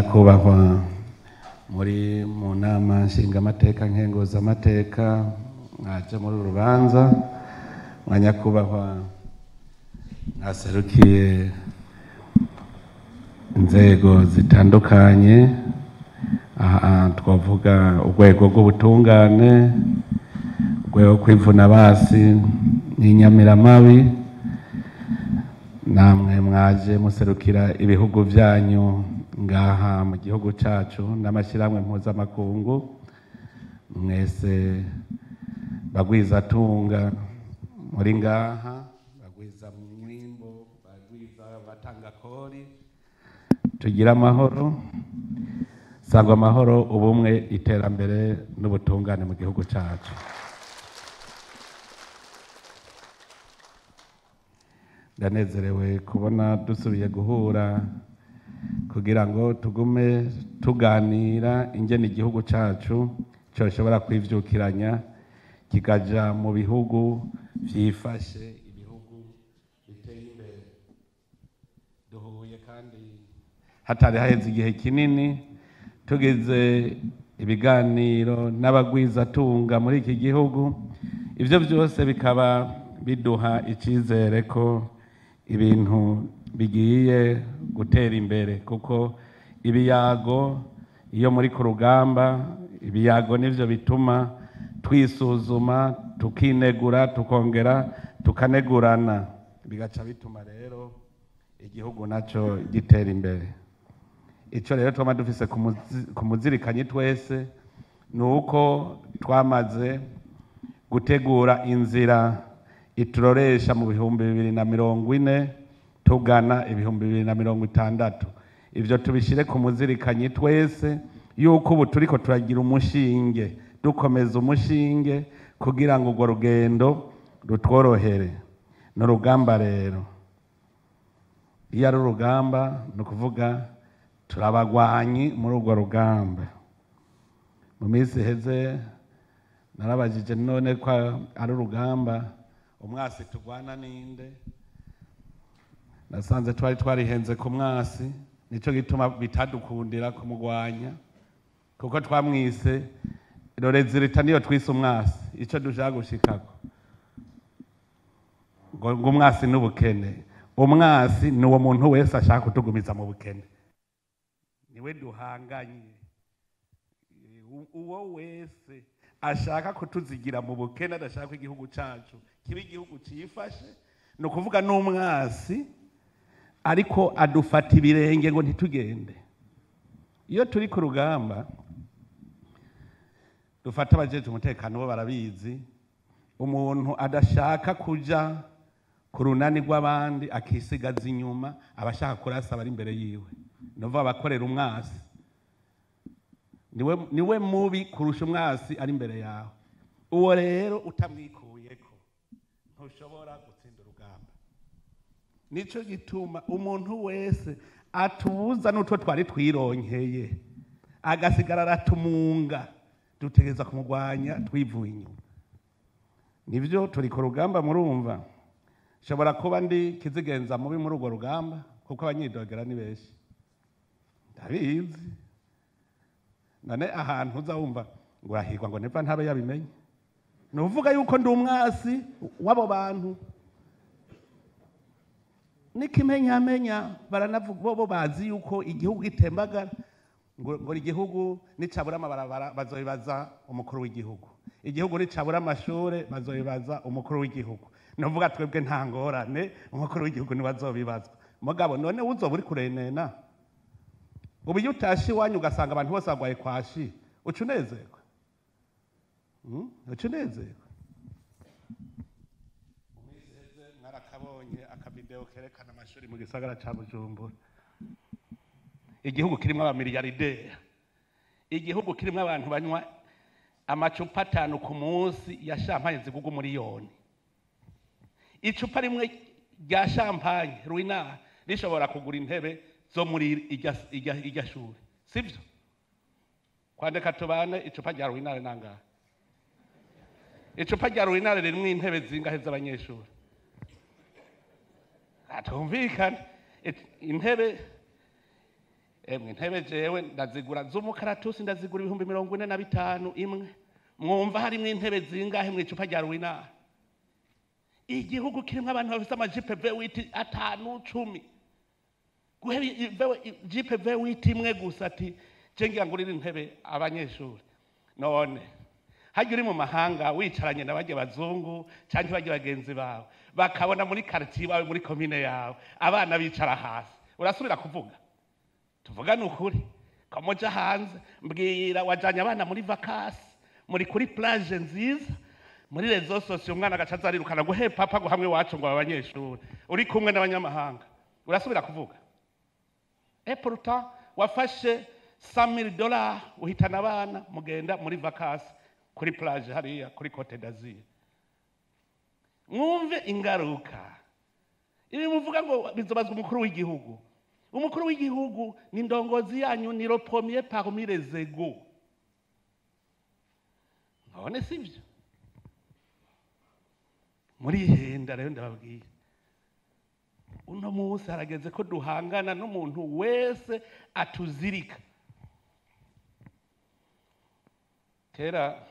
Banyakubahwa muri mu nama nshingamateka, nkenguzamateka mwaje muri uru rubanza, banyakubahwa mwaserukiye inzego zitandukanye, aha twavuga urwego rw'ubutungane, urwego kwivuna basi n'inyamiramabi, namwe mwaje muserukira ibihugu vyanyu ngaha mu gihugu cacu n'amashyirahamwe mpuzamakungu, mwese bagwizatunga muri ngaha, bagwiza mwimbo, bagwiza batanga kori, tugira amahoro, sangwa amahoro, ubumwe, iterambere n'ubutungane mu gihugu cacu. Ndanezerewe kubona dusubiye guhura kugira ngo tugume tuganira ingene igihugu cacu coshobora kwivyukiranya kikaja mu bihugu vyifashe, ibihugu biteye imbere. Duhuye kandi hatari haheze igihe kinini tugize ibiganiro n'abagwizatunga muri iki gihugu, ivyo vyose bikaba biduha icizere ko ibintu bigiye gutera imbere, kuko ibiyago iyo muri ku rugamba, ibiyago nivyo bituma twisuzuma, tukinegura, tukongera tukanegurana, bigaca bituma rero igihugu naco gitera imbere. Ico rero twama dufise ku muzirikanyi twese ni uko twamaze gutegura inzira ituroresha mu 2040 tugana 2060. Ivyo tubishire ku muzirikanyi twese yuko ubu turiko turagira umushinge, dukomeza umushinge kugira ngo urwo rugendo rutworohere. Ni urugamba rero, iyo ari urugamba ni ukuvuga turabagwanyi muri urwo rugamba. Mu minsi iheze narabajije none ko ari urugamba, umwasi tugwana ninde? Nasanze twari twarihenze ku mwasi, nico gituma bitadukundira kumugwanya, kuko twamwise Rorezirita, niyo twise umwasi, ico dushaka gushikako ngo umwasi n'ubukene. Umwasi ni uwo muntu wese ashaka kutugumiza mu bukene, niwe duhanganye. Uwo wese ashaka kutuzigira mu bukene, adashaka igihugu cacu kiba igihugu cifashe, ni ukuvuga n'umwasi, ariko adufata ibirenge ngo ntitugende. Iyo turi ku rugamba dufata abajeje umutekano bo barabizi, umuntu adashaka kuja ku runani rw'abandi akisigaza inyuma, abashaka kurasa abari imbere yiwe, nuva abakorera umwasi. Niwe mubi kurusha umwasi ari imbere yawe. Uwo rero utamwikuyeko ntushobora gutsinda urugamba. Nico gituma umuntu wese atubuza n'utwo twari twironkeye agasigara aratumunga, dutegereza kumugwanya twivuye inyuma. Nivyo turi ku rugamba, murumva nshobora kuba ndi kizigenza mubi muri urwo rugamba, kuko abanyidogera ni benshi, ndabizi. None ahantu uza wumva ngo urahirwa ngo neva ntabe yabimenye, ni uvuga yuko ndi umwasi w'abo bantu. N'ikimenyamenya baranavuga bo bazi yuko igihugu gitembagara, ngo igihugu nicabura amabarabara bazobibaza umukuru w'igihugu, igihugu nicabura amashure bazobibaza umukuru w'igihugu. Nuvuga twebwe nta ngorane, umukuru w'igihugu niwe azobibazwa. Mugabo none uzoba uri kurenena, ubu iyo utashe iwanyu ugasanga abantu bose bagwaye kwashi, uca unezerwa? Uca unezerwa? Mwarakabonye akavideo kerekana amashuri mu gisagara ca Bujumbura, igihugu kirimwo abamiliyarderi, igihugu kirimwo abantu banywa amacupa 5 ku munsi ya champagne zigugwa umuriyoni. Icupa rimwe rya champagne Ruinart rishobora kugura intebe zo muri irya shure, sivyo? Kwandika tubane icupa rya Ruinart nangahe? Icupa rya Ruinart ririmwo intebe zingahe z'abanyeshuri? Atumvikana intebe. Emwe intebe jewe ndazigura z'umukaratusi, ndazigura 45,000 imwe. Mwumva harimwo intebe zingahe mu icupa rya Ruinart? Igihugu kirimwo abantu bafise amajipe V8 5 10, guheba jipe V8 imwe gusa, ati je ngira ngurire intebe abanyeshuri. None harya uri mu mahanga wicaranye na barya bazungu canke barya bagenzi bawe, bakabona muri quartier iwawe, muri komine yawe, abana bicara hasi, urasubira kuvuga? Tuvugane ukuri, ko muja hanze, mbwira, wajanye abana muri vacances, muri kuri plage nziza, muri réseaux sociaux umwana agaca aza arirukana ngo: "He papa," ngo hamwe iwacu ngo abanyeshuri, uri kumwe n'abanyamahanga, urasubira kuvuga? Et pourtant wafashe $100,000 uhitana abana, mugenda muri vacances kuri plage hariya kuri Côte d'Azur. Mwumve ingaruka. Ibi muvuga ngo bizobazwa umukuru w'igihugu, umukuru w'igihugu ni ndongozi yanyu, ni le premier parmi les égaux. None sivyo? Murihenda. Rero ndababwiye, uno munsi harageze ko duhangana n'umuntu wese atuzirika. Kera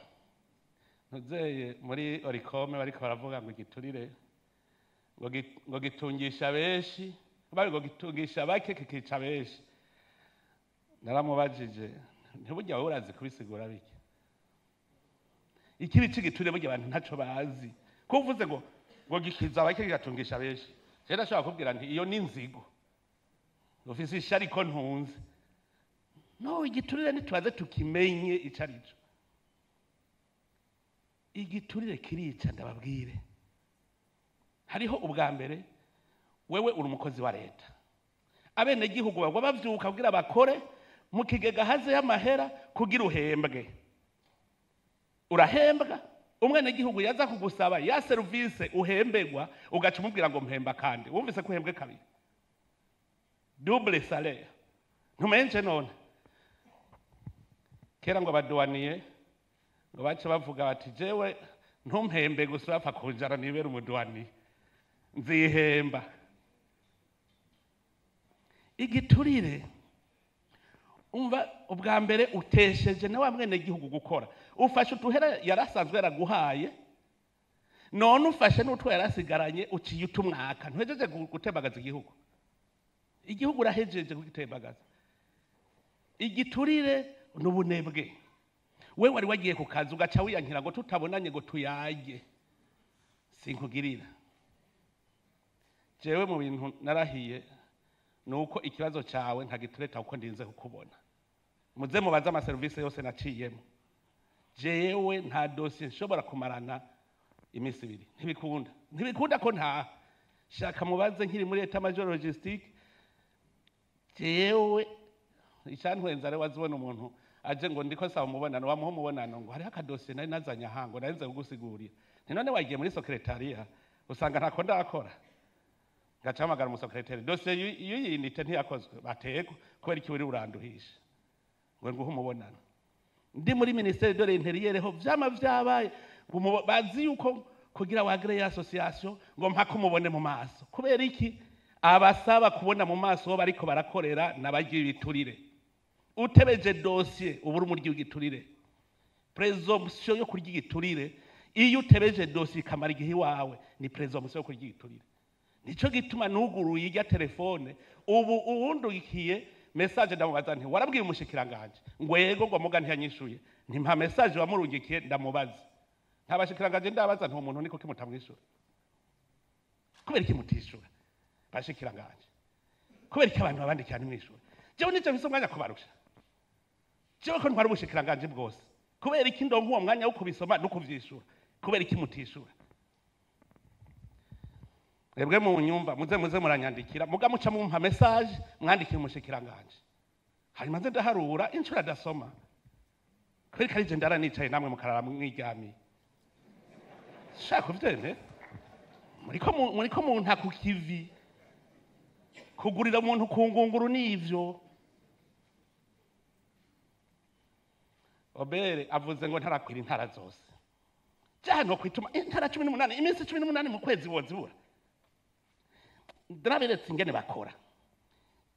ntuzeye muri Olucome bariko baravuga ngo igiturire ngo gitungisha benshi, bari ngo gitungisha bake kikica benshi. Naramubajije, ntibujya wowe urazi kubisigura bike ikibi c'igiturire? Burya abantu ntaco bazi. Ko uvuze ngo gikiza bake kigatungisha benshi, je ndashobora kubwira nti iyo ni inzigo ufise, ishyari ko ntunze. No igiturire ntitubaze tukimenye ico arico. Igiturire kirica, ndababwire. Hariho ubwa mbere, wewe uri umukozi wa leta, abenegihugu bagwa bavyuka kugira bakore mu kigega haze y'amahera kugira uhembwe. Urahembwa, umwenegihugu yaza kugusaba ya serivisi uhembegwa, ugaca umubwira ngo mpemba kandi. Wumvise ko uhembwe kabiri, double salaire, ntumenje? None kera ngo abaduwaniye ngo bace bavuga bati: "Jewe ntumpembe gusa, bapfa kunjara nibera umuduwaniye, nzihemba." Igiturire, umva, ubwa mbere utesheje na wa mwenegihugu gukora. Ufashe utuhera yarasanzwe yaraguhaye, none ufashe n'utwo yarasigaranye, uciye utumwaka. Ntuhejeje gutembagaza igihugu? Igihugu urahejeje kugitembagaza. Igiturire n'ubunebwe. We wari wagiye ku kazi, ugaca wiyankira ngo tutabonanye ngo tuyage, sinkugirira. Jewe mu bintu narahiye ni uko ikibazo cyawe ntagitureta uko ndinze kukubona. Muze mubaze amaserivisi yose naciyemo, jewe nta dosiye nshobora kumarana iminsi 2. Ntibikunda, ntibikunda ko nta shaka. Mubaze nkiri muri état-major logistique. Jewe icyantwenza rero, wazibona umuntu aje ngo ndiko saba umubonano, wamuha umubonano, ngo hariho akadosiye nari nazanye aha, ngo nari nze kugusigurira. Nti none wagiye muri secrétariat usanga ntako ndakora? Ngaca hamagara umusekreteri: "Dosiye y'iyinite ntiyakozwe." Batego kubera iki uri uranduhisha ngo nguhe umubonano? Ndi muri ministère de l'Intérieur ho vyama vyabaye ngo bazi yuko kugira wagire association ngo mpaka umubone mu maso. Kubera iki? Abasaba kubona mu maso bo bariko barakorera n'abagira ibiturire. Utebeje dosiye, uba uri umuryi w'igiturire, présomption yo kurya igiturire. Iyo utebeje dosiye ikamara igihe iwawe, ni présomption yo kurya igiturire. Nico gituma nuguruye irya telefone. Ubu uwundukiye message ndamubaza nti: "Warabwiye umushikiranganje?" Ngo yego, ngo muga ntiyanyishuye. Ntimpa message wamurungikiye ndamubaza. Nta bashikiranganje ndabaza nti: "Umuntu niko kimutamwishura, kubera iki mutishura bashikiranganje? Kubera iki abantu babandikira ntimwishura?" Jewe nico mfise umwanya kubarusha, jewe ko ntwara ubushikiranganje bwose. Kubera iki ndonka uwo mwanya wo kubisoma no kuvyishura? Kubera iki mutishura? Mwebwe mu nyumva, muze muranyandikira, muga muca mumpa message mwandikiye umushikiranganje, hanyuma nze ndaharura inshuro adasoma. Kubera ko ari je ndara nicaye, namwe mukarara mwiryamiye. Shaka kuvyemera, muriko munta ku kivi. Kugurira umuntu ku ngunguru nivyo. Obere avuze ngo ntarakwira intara zose jano kwituma intara 18, iminsi 18 mu kwezi wozibura. Ndaraberetse ingene bakora.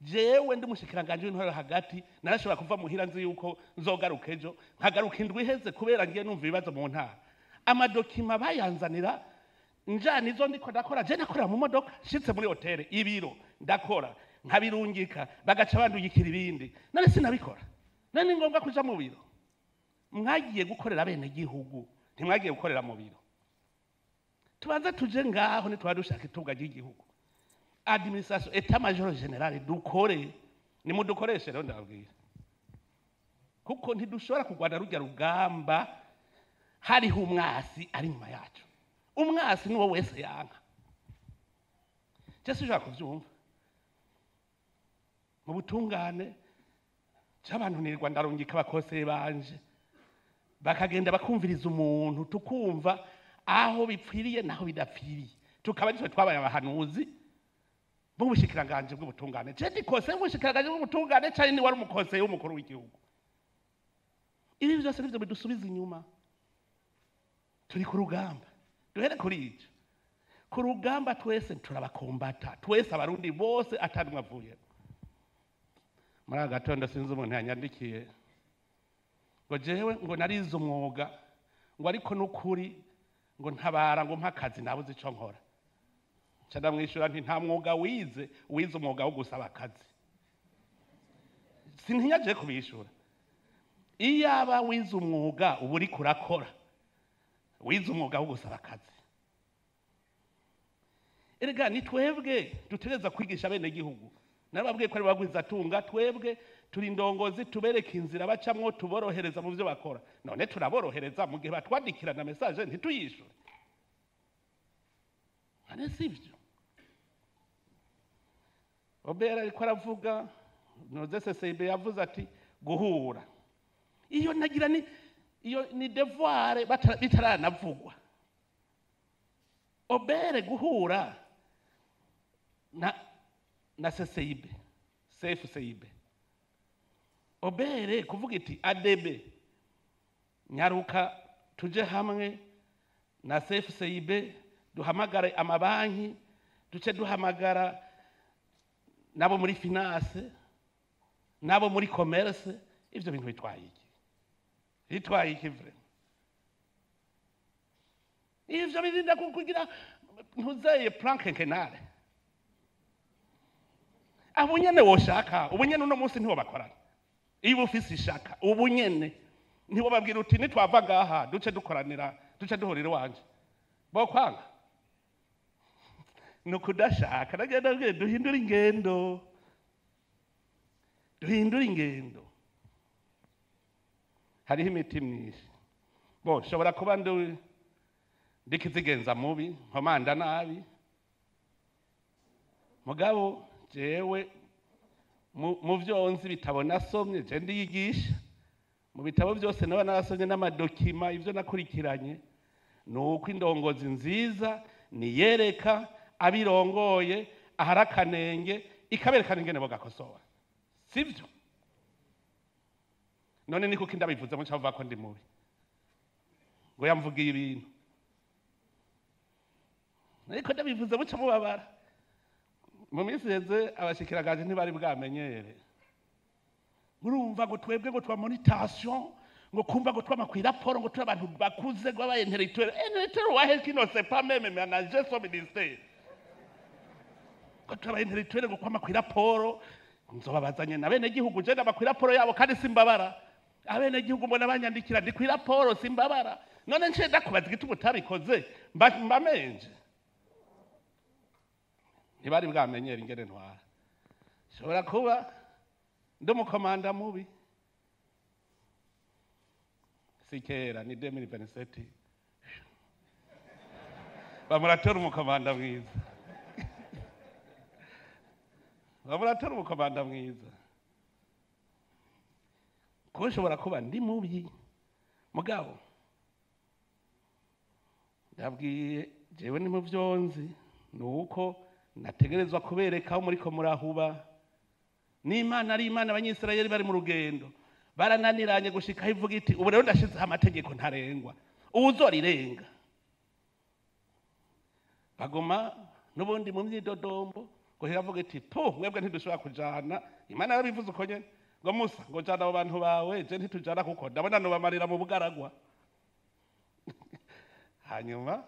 Jewe ndi mushikiranganje w'intwaro hagati, narashobora kuva muhira nzi yuko nzogaruka ejo, nkagaruka indwi iheze kubera ngiye numva ibibazo mu ntara. Ama documents bayanzanira njana izo ndiko ndakora, je nakorera mu modoka, nshitse muri hoteli ibiro ndakora nkabirungika, bagaca bandungikira ibindi. None sinabikora? None ni ngombwa kuja mu biro? Mwagiye gukorera bene gihugu, ntimwagiye gukorera mu biro. Tubanze tuje ngaho, nitwaba dushaka itunga ry'igihugu, administration, état-major général, dukore. Nimudukoreshe rero, ndababwira, kuko ntidushobora kurwana rujya rugamba hariho umwasi ari inyuma yacu. Umwasi ni wo wese yanka. Je sinshobora kuvyumva mu butungane c'abantu nirwa ndarungika abakoseye banje, bakagenda bakumviriza umuntu, tukumva aho bipfiriye naho bidapfiriye, tukaba nitwe twabaye abahanuzi b'ubushikiranganje bw'ubutungane. Je ndi conseiller w'ubushikiranganje bw'ubutungane canke ni wari umu conseiller w'umukuru w'igihugu? Ibi byose nivyo bidusubiza inyuma. Turi ku rugamba, duhere kuri ico. Ku rugamba twese turabakombata, twese Abarundi bose, atanumwe avuyemo. Muri aka gatondo sinzi umuntu yanyandikiye ngo jewe ngo narize umwuga, ngo ariko n'ukuri ngo ntabara, ngo mpa akazi, nabuze ico nkora. Nca ndamwishyura nti: "Nta mwuga wize, wize umwuga wo gusaba akazi." Sintinya je kubishura. Iyaba wize umwuga uba uriko urakora, wize umwuga wo gusaba akazi. Erega ni twebwe dutegereza kwigisha bene gihugu. Narababwiye ko ari bagwizatunga, twebwe turi indongozi, tubereka inzira bacamwo, tuborohereza mu byo bakora. None turaborohereza mu gihe batwandikirana message ntituyishure? None sivyo? Obera ariko aravuga noze CCB, yavuze ati guhura iyo nagira ni iyo ni devoir bitaranavugwa. Obere guhura na CCIB, CFCIB, obere kuvuga iti ADB nyaruka tuje hamwe na CFCIB, duhamagare amabanki, duce duhamagara nabo muri finance, nabo muri commerce. Ivyo bintu bitwaye iki? Bitwaye iki vraiment? Ivyo birinda kugira ntuzeye plan quinquennal. Abo nyene woshaka, ubu nyene uno munsi ntiwo bakorana. Iyo ufise ishaka, ubu nyene ntiwo babwira uti nitwava ngaha duce dukoranira, duce duhurira iwanje? Bokwanga. Ni ukudashaka. Nagenda mbwira duhindure ingendo, duhindure ingendo. Hariho imiti myinshi. Bo nshobora kuba ndi ndikizigenza mubi, nkomanda nabi, mugabo jewe mu vyo nzi, ibitabo nasomye, je ndiyigisha mu bitabo byose naba narasomye n'ama documents, ivyo nakurikiranye ni uko indongozi nziza niyereka abirongoye ahari akanenge, ikaberekana ingene bogakosora. Sivyo? None ni kuko ndabivuze muca bavuga ko ndi mubi, ngo yamvugiye ibintu, ariko ndabivuze muca mubabara. Mu minsi iheze abashikiranganje ntibari bwamenyere. Murumva ngo twebwe ngo twa monitation, ngo kumva ngo twama kw'iraporo, ngo turi abantu bakuze, ngo abaye intellectuel. Intellectuel wahe qui ne sait pas même manager son ministère? Ngo turi intellectuel, ngo kwama kw'iraporo. Nzobabazanye na bene gihugu. Je ndaba kw'iraporo yabo kandi simbabara. Abene gihugu mbona banyandikira, ndi kw'iraporo, simbabara. None nce ndakubaza igituma utabikoze, mbamenje. Ntibari bwamenyera ingene ntwara. Shobora kuba ndi umukomanda mubi. Si kera, ni 2027, bamuratora umukomanda mwiza, bamuratora umukomanda mwiza. Kuko nshobora kuba ndi mubi, mugabo ndabwiye jewe ni mu byo nzi ni uko nategerezwa kubereka aho muriko murahuba. N'Imana ari Imana, Abanyisirayeli bari mu rugendo barananiranye gushika aho ivuga iti: "Ubu rero ndashizeho amategeko ntarengwa, uwuzorirenga." Baguma n'ubundi mu myidodombo. Ngo iravuga iti po mwebwe ntidushobora kujana. Imana yarabivuze uko nyene, ngo Musa ngo jana abo bantu bawe, je ntitujana kuko ndabona nobamarira mu bugaragwa. Hanyuma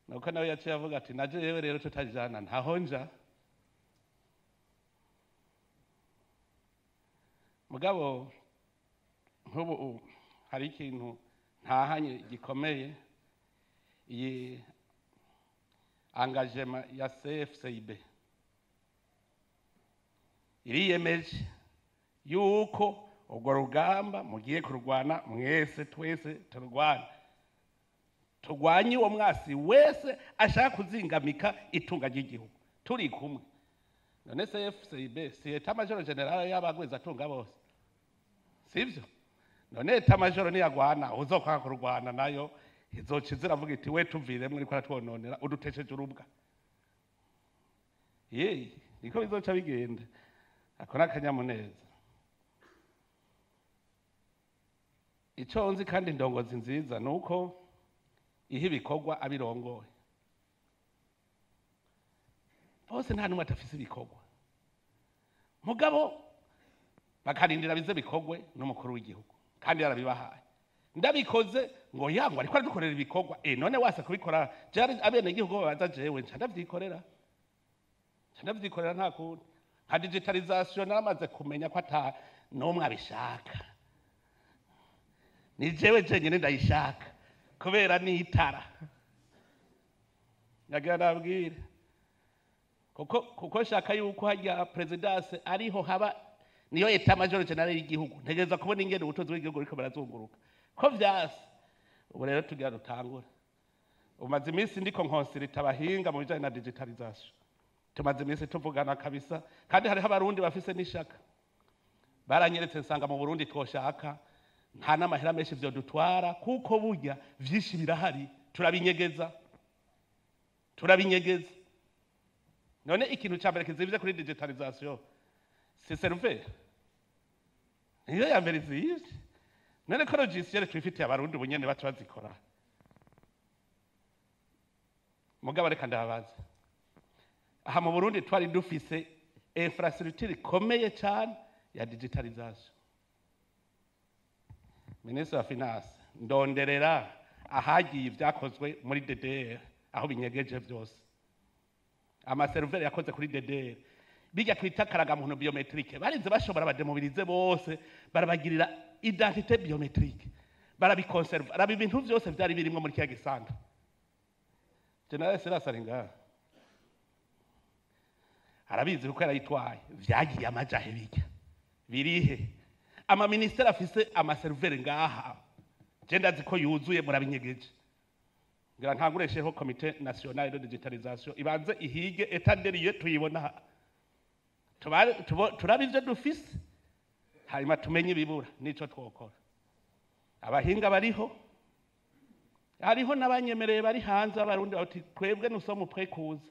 nuko nawe yaciye avuga ati naje yewe rero tutajana ntaho nja. Mugabo nk'ubu hari ikintu ntahanye gikomeye, iyi engagement ya CFCIB iriyemeje yuko urwo rugamba mugiye kurwana mwese, twese turwana, turwanye uwo mwasi wese ashaka kuzingamika itunga ry'igihugu turi kumwe. None CFCIB si état-major général y'abagweza atunga bose, sivyo? None état-major niyagwana uzokwanga kurwana nayo izoca iziravuga iti we tuviremwo, uriko aratwononera, udutesheje urubwa. Ye niko bizoca bigenda. Ako n'akanyamuneza. Ico nzi kandi indongozi nziza nuko iha ibikorwa abirongoye bose, nta n'umwe atafise ibikorwa, mugabo bakarindira bize bikorwe n'umukuru w'igihugu kandi yarabibahaye. Ndabikoze ngo yangwa ariko aradukorera ibikorwa, none wase kubikora abene igihugu babaza jewe nca ndavyikorera, nca ndavyikorera nta kundi. Nka digitalisation naramaze kumenya ko ata n'umwe abishaka, ni jewe jenyine ndayishaka kubera nitara. Nagira nabwire kuko shaka yuko hajya présidence ariho haba niyo état-major général y'igihugu, ntegereza kubona ingene ubutunzi bw'igihugu buriko barazunguruka ko vyase. Ubu rero tugira dutangure. Umaze iminsi ndiko nconsulta abahinga mu bijanye na digitalisation, tumaze iminsi tuvugana kabisa, kandi hariho abarundi bafise n'ishaka. Baranyeretse nsanga mu Burundi twoshaka nta n'amahera menshi vyo dutwara, kuko burya vyinshi birahari, turabinyegeza, turabinyegeza. None ikintu ca mbere kizivye kuri digitalisation si serveur? Niyo ya mbere izivye. None ko logiciel twifitiye abarundi ubunyene baca bazikora. Mugabo reka ndababaza, aha mu Burundi twari dufise infrastructure ikomeye cyane ya digitalisation. Ministre wa Finance, ndonderera ahagiye ibyakozwe muri DDR, aho binyegeje byose, amaserveur yakoze kuri DDR, bijya kwita karagamuntu biométrique. Barinze bashobora badémobiliser bose, barabagirira identité biométrique, barabiconserva. Raba ibintu byose byari birimwo muri kiya gisanda. Général Silas ari ngaha arabizi kuko yarayitwaye. Vyagiye amajahe? Bijya birihe? Amaministeri afise amaserveur ngaha, je ndazi ko yuzuye, murabinyegeje. Ngira nkanguresheho Comité national de digitalisation ibanze ihige état des lieux, tuyibona, turabe ivyo dufise, hanyuma tumenye ibibura n'ico twokora. Abahinga bariho, hariho n'abanyemereye bari hanze abarundi bati twebwe nous sommes prêts kuza,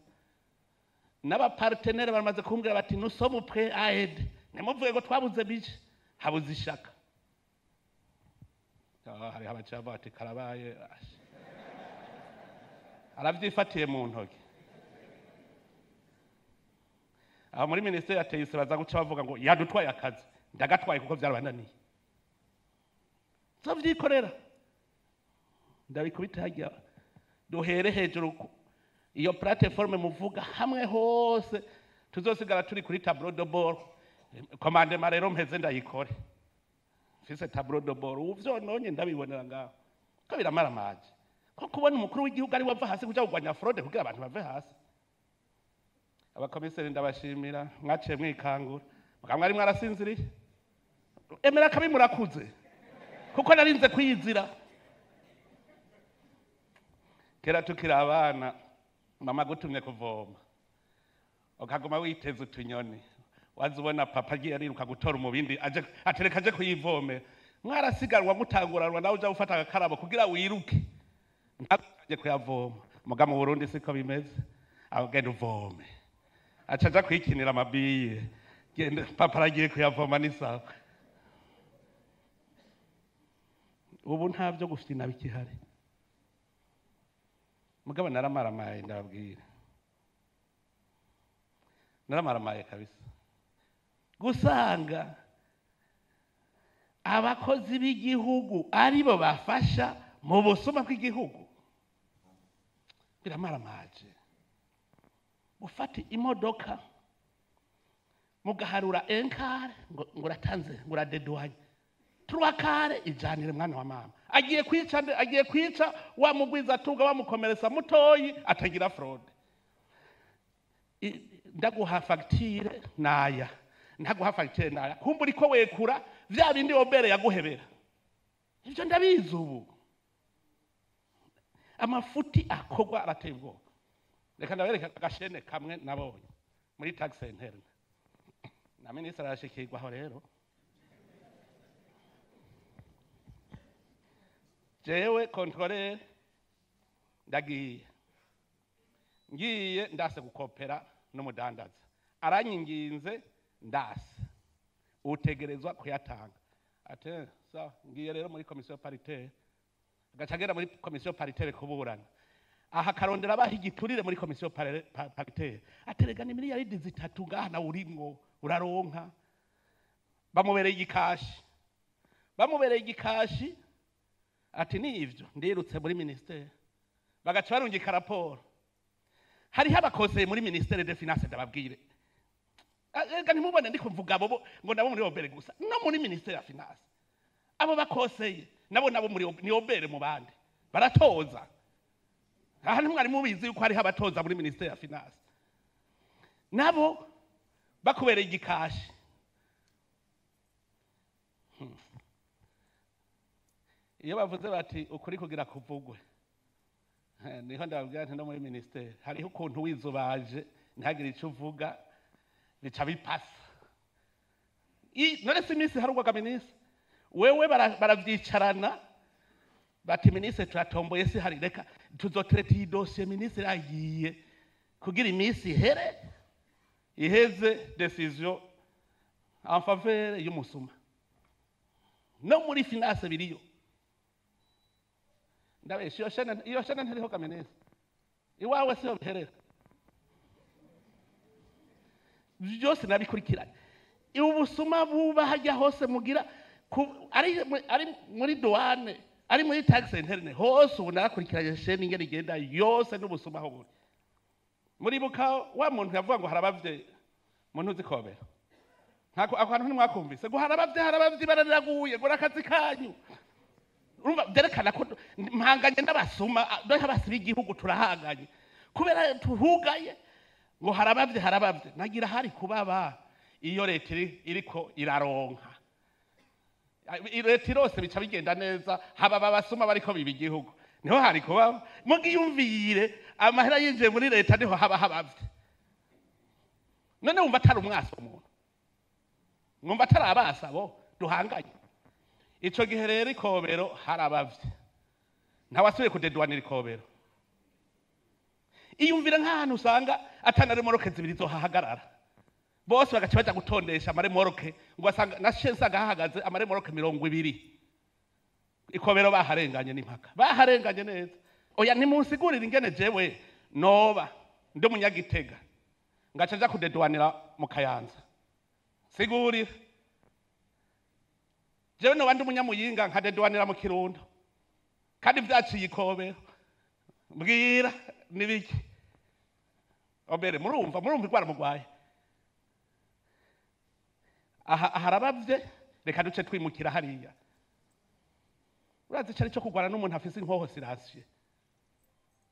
n'abapartenaires baramaze kumbwira bati nous sommes prêts à aider. Ntimuvuge ngo twabuze bije, habuze ishaka. Hariho abaca bati karabaye, aravyifatiye mu ntoki. Aho muri ministeri ya TIC baza guca bavuga ngo yadutwaye akazi. Ndagatwaye kuko vyarabananiye, nzovyikorera, ndabikubita harya. Duhere hejuru iyo plateforme muvuga hamwe hose tuzosigara turi kuri tableau de bord. Commandement rero mpeze ndayikore mfise tableau de bord, ubu vyononye ndabibonera ngaho ko biramaramaje, ko kubona umukuru w'igihugu ari wava hasi kuja kurwanya fraude kugira abantu bave hasi. Abakomiseri ndabashimira, mwaciye mwikangura, mugabo mwari mwarasinziriye. Emera kabi murakuze, kuko narinze kwiyizira. Kera tukiri abana, mama agutumye kuvoma ukaguma witeze utunyoni, waza ubona papa agiye ariruka gutora umubindi aje atereka aje kuyivomera. Mwarasiganwa mutanguranwa, nawe uja gufata agakarabo kugira wiruke ntaje kuyavoma. Muga mu Burundi siko bimeze, agenda uvome aca aja kwikinira amabiye. Genda papa aragiye kuyavoma ni sawa. Ubu nta byo gufyina bikihari. Mugabo naramaramaye, ndababwira. Naramaramaye kabisa gusanga abakozi b'igihugu aribo bafasha mu busuma bw'igihugu. Biramaramaje gufata imodoka mugaharura enkare ngo uratanze, ngo uradedwanye turakare ijanire mwana wa mama agiye kwica, agiye kwica wa mugwiza tunga wamukomeretsa mutoyi atagira fraude. Ndaguha facture naya, ntaguha facture naya, kumbura ko wekura vya bindi obere yaguhebera. Ivyo ndabizi ubu amafuti akogwa arateye ubwoba. Reka ndabereka agashene kamwe nabonye muri tax interne na minisitiri arashikirwa aho. Rero jewe contrôleur ndagiye, ngiye ndase gukopera n'umudandaza aranyinginze, ndase utegerezwa kuyatanga. Ate sawa, ngiye rero muri commission paritaire. Agaca agenda muri commission paritaire kuburana aha, karondera abaha igiturire muri commission paritaire, aterega ni miliyaridi 3 ngaha nawe urimwo uraronka. Bamubereye igikashi, bamubereye igikashi. Ati ni ivyo ndirutse muri ministère, bagaca barungika raporo. Hariho abakoseye muri ministère de finance. Ndababwire, ega ntimubone ndiko mvuga abo ngo nabo muri OBR gusa, no muri ministère ya finance abo bakoseye nabo muri ni OBR mu bandi baratoza. Aha ntimwari mubizi yuko hariho abatoza muri ministère ya finance nabo bakubereye igikashi. Iyo bavuze bati ukuri kugira kuvugwe, niho ndababwira nti no muri ministère hariho ukuntu wizubaje ntihagire ico uvuga bica bipasa. None si iminsi harugwaga minisitiri wewe baravyicarana bati minisitiri turatomboye si hari, reka tuzotereta iyi dosiye minisitiri agiye kugira iminsi ihere iheze, décision en faveur y'umusuma. No muri finance biriyo. Ndabesha? Iyo chaîne, iyo chaîne ntiriho ga minisitiri, iwawe siho biherera byose. Nabikurikiranye ubusuma buba hajya hose mugira ari muri douane, ari muri taxe interne, hose. Ubu narakurikiranye chaîne ingene igenda yose n'ubusuma aho buri. Muribuka wa muntu yavuga ngo harabavye muntu uzi kobera ntako ako hantu ntimwakumvise ngo harabavye, harabavye barariraguye ngo n'akazi kanyu. Urumva byerekana ko mpanganye n'abasuma dore abasi b'igihugu turahanganye kubera tuhugaye ngo harabavye, harabavye. Nagira hari kubaba iyo leta iriko iraronka, leta irose bica bigenda neza, haba abasuma bariko biba igihugu niho hari kubaba. Mugiyumvire amahera yinjiye muri leta niho haba habavye. None wumva atari umwasi umuntu, mwumva atari abasa bo duhanganye? Ico gihe rero ikobero harabavye, ntawasubiye kudedwanira ikobero. Iyumvire nk'ahantu usanga atana remoroke zibiri zohahagarara, bose bagaca baja gutondesha amaremoroke, ngo asanga nashe nsanga hahagaze amaremoroke 20. Ikobero baharenganye n'impaka, baharenganye neza. Oya, ntimunsigurire ingene jewe noba ndi umunyagitega ngaca nja kudedwanira mu Kayanza. Sigurira, jewe noba ndi umunyamuyinga nkadedwanira mu Kirundo kandi vyaciye ikobero? Mbwira nibiki obere. Murumva, murumva ingwara mugwaye aha aharabavye. Reka duce twimukira hariya. Urazi icari cyo kugwana n'umuntu afise inkoho sirasiye,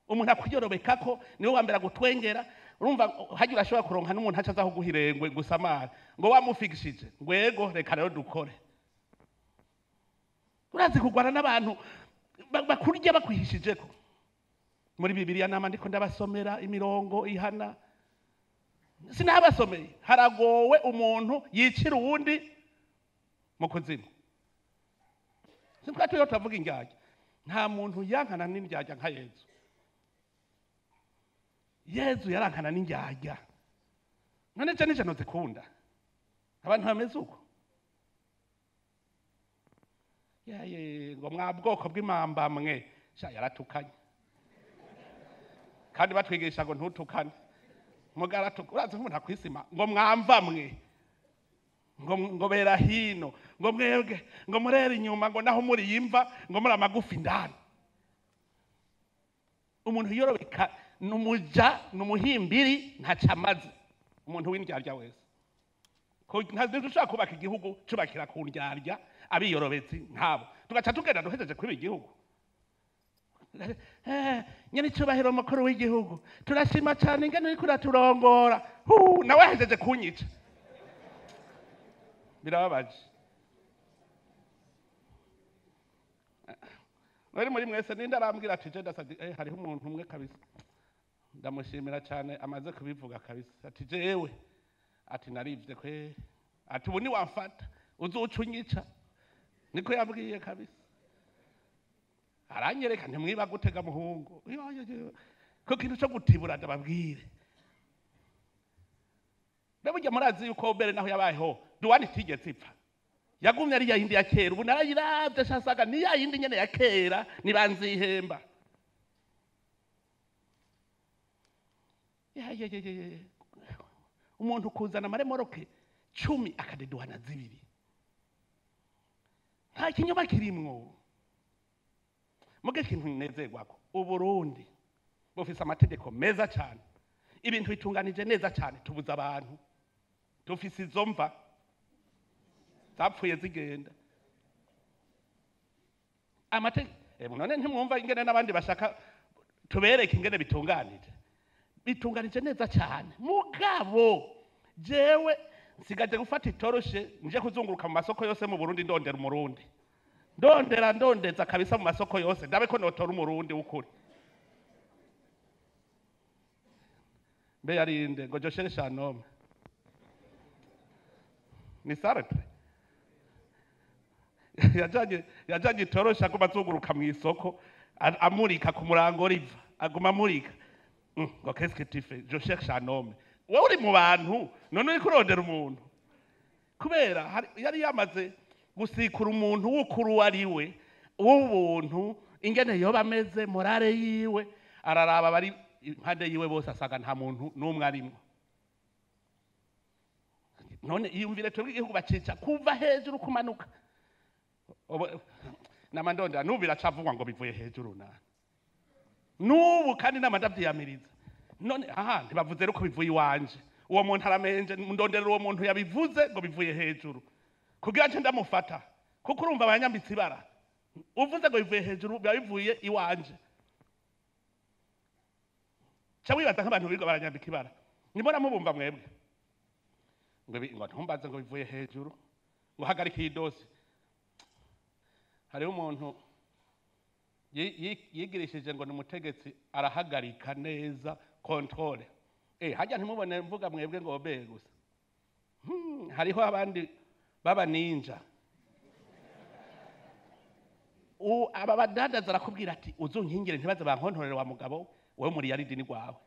umuntu akuyorobekako niwe wa mbere agutwengera. Urumva hajya urashobora kuronka n'umuntu aca aza kuguha irengwe gusamara ngo wamufikishije ngo ego reka rero dukore. Urazi kugwana n'abantu bakurya bakwihishijeko? Muri Bibiliya nama ndiko ndabasomera imirongo ihana, sinabasomeye haragowe umuntu yicira uwundi mu kuzimu. Sintwa tuyo turavuga indyarya, nta muntu yankana n'indyarya nka Yezu. Yezu yarankana n'indyarya. None je nije nozikunda abantu bameze uko? Yaye, ngo mwa bwoko bw'imamba mwe. Sha, yaratukanye kandi batwigisha ngo ntutukane. Mugara urazi nk'umuntu akwisima ngo mwamvamwe, ngo bera hino, ngo mwebwe, ngo murera inyuma, ngo naho muri yimva, ngo muri amagufi indani. Umuntu yorobeka numuja numuhimbiri ntacamaze. Umuntu w'indyarya wese ko ntazi ushaka kubaka igihugu cubakira ku ndyarya abiyorobetsi nkabo, tugaca tugenda duhejeje kwiba igihugu. Nyene icubahiro mukuru w'igihugu, turashima cane ingene uriko uraturongora. Hu, nawe ahejeje kunyica. Birababaje. Mwari muri mwese ninde arambwira ati je ndasabye? Hariho umuntu umwe kabisa ndamushimira cyane, amaze kubivuga kabisa, ati jewe, ati narivye kwe, ati ubu niwamfata uzoca unyica. Niko yabwiye kabisa, aranyereka ntimwiba gutega muhungu. Yo, yo, yo. Ko kintu cyo gutibura, ndababwire. Mbe burya murazi yuko mbere naho yabayeho duwani itigeze ipfa, yagumye ari ya yindi ya kera? Ubu narayiravye shasaga ni ya yindi nyene ya kera, nibanzihemba. Ya, ya, ya, ya, ya. Umuntu kuzana amaremoroke 10 akadeduhana 2, nta kinyoma kirimwo. Muge ikintu nezerwako, Uburundi bufise amategeko meza cyane, ibintu bitunganije neza cyane. Tubuza abantu, dufise izo mva zapfuye zigenda amategeko. None ntimwumva ingene n'abandi bashaka tubereke ingene bitunganije? Bitunganije neza cyane. Mugabo jewe nsigaje gufata itoroshe nje kuzunguruka mu masoko yose mu Burundi, ndondera umurundi, ndondera, ndondeza kabisa mu masoko yose, ndabe ko notora umurundi w'ukuri. Mbe yarinde ngo je cherche un homme ni Sartre yajanye itoroshe, aguma azunguruka mu isoko, amurika ku murango riva, aguma amurika. Ngo qu'est-ce que tu fais? Je cherche un homme. Wowe uri mu bantu, none uriko urondera umuntu? Kubera yari yamaze gusikura umuntu w'ukuri uwo ari we, w'ubuntu, ingene yoba ameze, morale yiwe. Araraba bari impande yiwe bose, asanga nta muntu n'umwe arimwo. None iyumvire, twebwe igihugu bacica kuva hejuru kumanuka. Nama ndondera, n'ubu biracavugwa ngo bivuye hejuru na n'ubu, kandi nama ndavyiyamiriza. None aha ntibavuze rero ko bivuye iwanje? Uwo muntu aramenje. Ndonderera uwo muntu yabivuze ngo bivuye hejuru kugira nce ndamufata, kuko urumva abanyambitse ibara. Uvuze ngo bivuye hejuru, biba bivuye iwanje. Ca wibaza nk'abantu birirwa baranyambika ibara, nimona mubumva mwebwe ngo ngo ntumbaze ngo bivuye hejuru, ngo hagarike iyi dossier. Hariho umuntu yigirishije ngo ni umutegetsi, arahagarika neza contrôle. Hajya ntimubone mvuga mwebwe ngo obe gusa. Hariho abandi baba ninja. Aba badandaza arakubwira ati uzunkingire ntibaze bankontorere wa mugabo wowe, muri yaridi ni rwawe.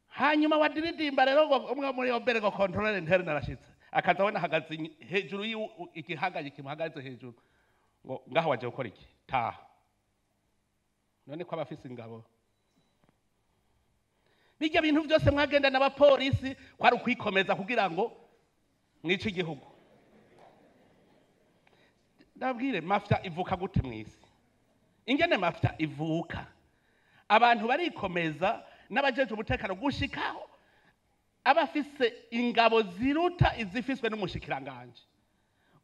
Hanyuma wadiridimba rero ngo umwe muri obere ngo contrôle interne arashitse, akaza abona ahagaze hejuru igihangaye kimuhagaze hejuru, ngo ngaho waje gukora iki? Taha. None ko abafise ingabo, bijya bintu byose mwagenda n'abapolisi kwari ukwikomeza kugira ngo mwice igihugu. Ndabwire, mafia ivuka gute mw'isi? Ingene mafia ivuka, abantu barikomeza n'abajeje umutekano gushikaho abafise ingabo ziruta izifiswe n'umushikiranganje.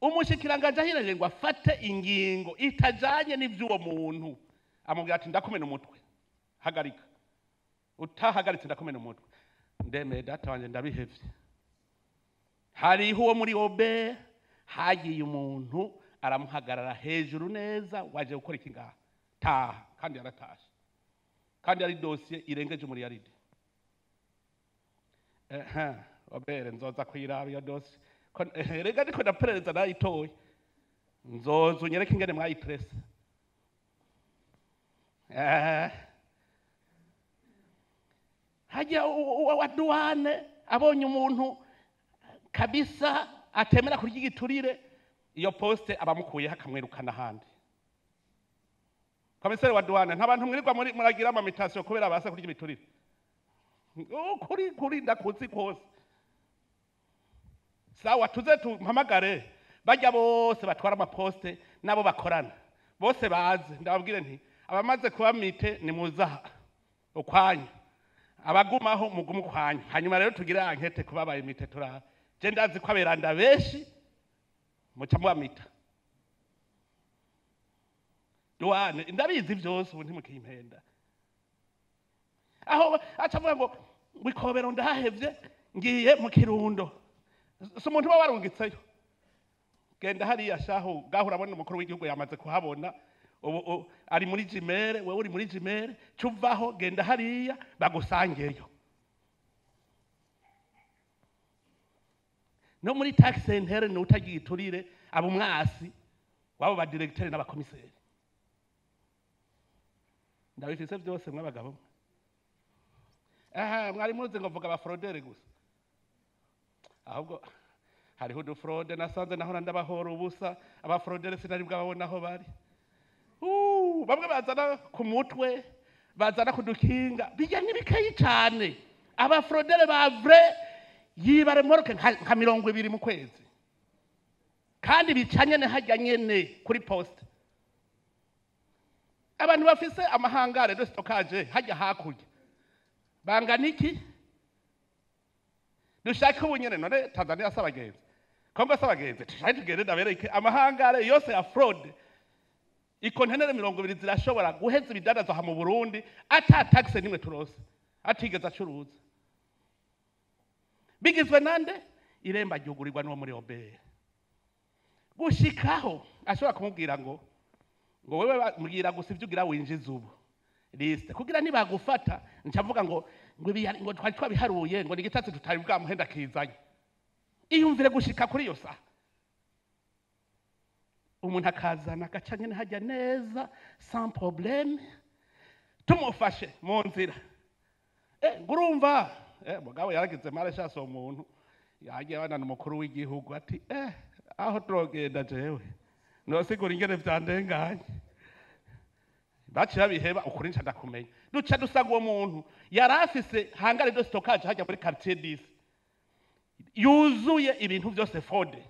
Umushikiranganje ahiranye ngo afate ingingo itajanye n'ivy'uwo muntu, amubwira ati ndakumena umutwe, hagarika, utahagaritse ndakumena umutwe. Ndemeye data wanje, ndabihevye. Hariho uwo muri obe hagiye umuntu aramuhagarara hejuru neza, waje gukora iki ngaha? Taha. Kandi yaratashe, kandi ari dossier irengeje umuriyaridi. Ehe, obere nzoza kuyiraba iyo dossier. Rega ndiko ndaperereza, nayitoye, nzoza unyereke ingene mwayitrese. Hajya wa douane abonye umuntu kabisa atemera kurya igiturire, iyo poste abamukuyeho akamwirukana ahandi. Commissaire wa douane, nta bantu mwirirwa muri muragira ama mutation kubera basa kurya ibiturire. Kuri kuri ndakuzi kose. Sawa, tuze tumpamagare bajya bose batwara amaposte nabo bakorana bose baze, ndababwire nti abamaze kuba mutés ni muzaha ukwanyu, abagumaho mugume ukwanyu. Hanyuma rero tugire enquête kubabaye mutés. Turaha je ndazi ko aberanda benshi muca mubamita douane, ndabizi byose. Ubu ntimukimpenda aho aca avuga ngo wikobero ndahevye ngiye mu Kirundo. Si umuntu uba warungitseyo, genda hariya shahu gaho urabona umukuru w'igihugu yamaze kuhabona ubu ari muri jimere, wewe uri muri jimere, cuvaho genda hariya bagusangeyo. No muri taxe interne utagiye iturire abo mwasi wabo ba directeur n'abakomiseri, ndabifise byose mw'abagabo. Aha mwari muzi ngo mvuga abafraudeurs gusa, ahubwo hariho udufraude nasanze nahora ndabahora ubusa. Abafraudeurs sinari bwababona aho bari. Bamwe bazana ku mutwe, bazana ku dukinga, bijya n'ibikayi cyane. Abafraudeurs ba vrai yiba remorque nka 20 mu kwezi, kandi bica nyene hajya nyene kuri poste. Abantu bafise amahangare de stockage hajya hakurya bangana iki? Dushake ubu nyene. None Tanzania si abagenzi, Kongo si abagenzi? Dushake tugende ndabereke amahangare yose ya fraude. Ikontenere 20 zirashobora guheza ibidandazwa aha mu Burundi ata taxe nimwe turose, atigeze acuruza. Bigizwe nande? Iremba ryugurirwa n'uwo muri OBR, gushikaho ashobora kumubwira ngo wewe mbwira gusa ibyo ugira winjiza ubu, liste, kugira nibagufata ncavuga ngo ibi ngo twari twabiharuye, ngo ni igitasi tutari bwamuhenda kizanye. Iyumvire gushika kuri iyo saha, umuntu akazana agaca nyene hajya neza sans problème, tumufashe mu nzira, ngurumva mugabo yaragize mare shasa. Uwo muntu yagiye abana umukuru w'igihugu ati aho turogenda jewe nosigura ingene vyandenganye, baciye babiheba. Ukuri nca ndakumenya, duca dusanga uwo muntu yari afise hangar de stockage hajya muri quartier 10 yuzuye ibintu vyose fraude,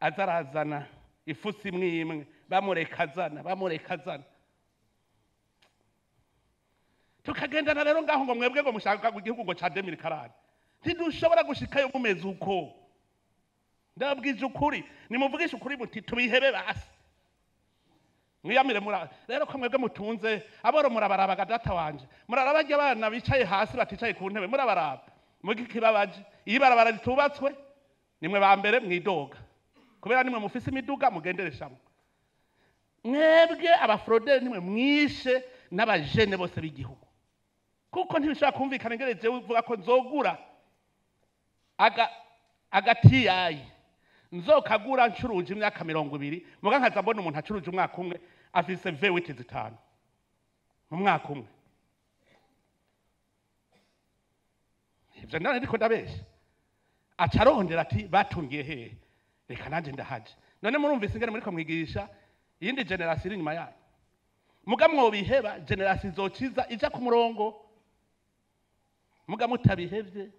aza arazana ifusi imwe imwe, bamureka azana, bamureka azana, tukagendana. Rero ngaho ngo mwebwe ngo mushaka igihugu ngo ca 2040, ntidushobora gushikayo mumeze uko. Ndabwije ukuri, nimuvugishe ukuri muti tubihebe basi, mwiyamire. Mura rero ko mwebwe mutunze aboro, murabarabaga data wanje, muraraba abana bicaye hasi baticaye ku ntebe, murabaraba mugikibabaje. Iyo ibarabara ritubatswe nimwe ba mbere mwidoga, kubera nimwe mufise imiduga mugendereshamo. Mwebwe abafraudeurs nimwe mwishe n'abajene bose b'igihugu, kuko ntibishobora kumvikana ingene jewe uvuga ko nzogura aga agatiyayi, nzokagura ncuruje imyaka 20, muga nkaza mbona umuntu acuruje umwaka umwe afise V8 zitanu mu mwaka umwe. Ivyo none ndiko ndabesha? Aca arondera ati batungiye hehe, reka nanje ndahaje. None murumvise ingene muriko mwigisha iyindi génération iri inyuma yanyu? Muga mwobiheba, génération izociza ija ku murongo. Muga mutabihevye,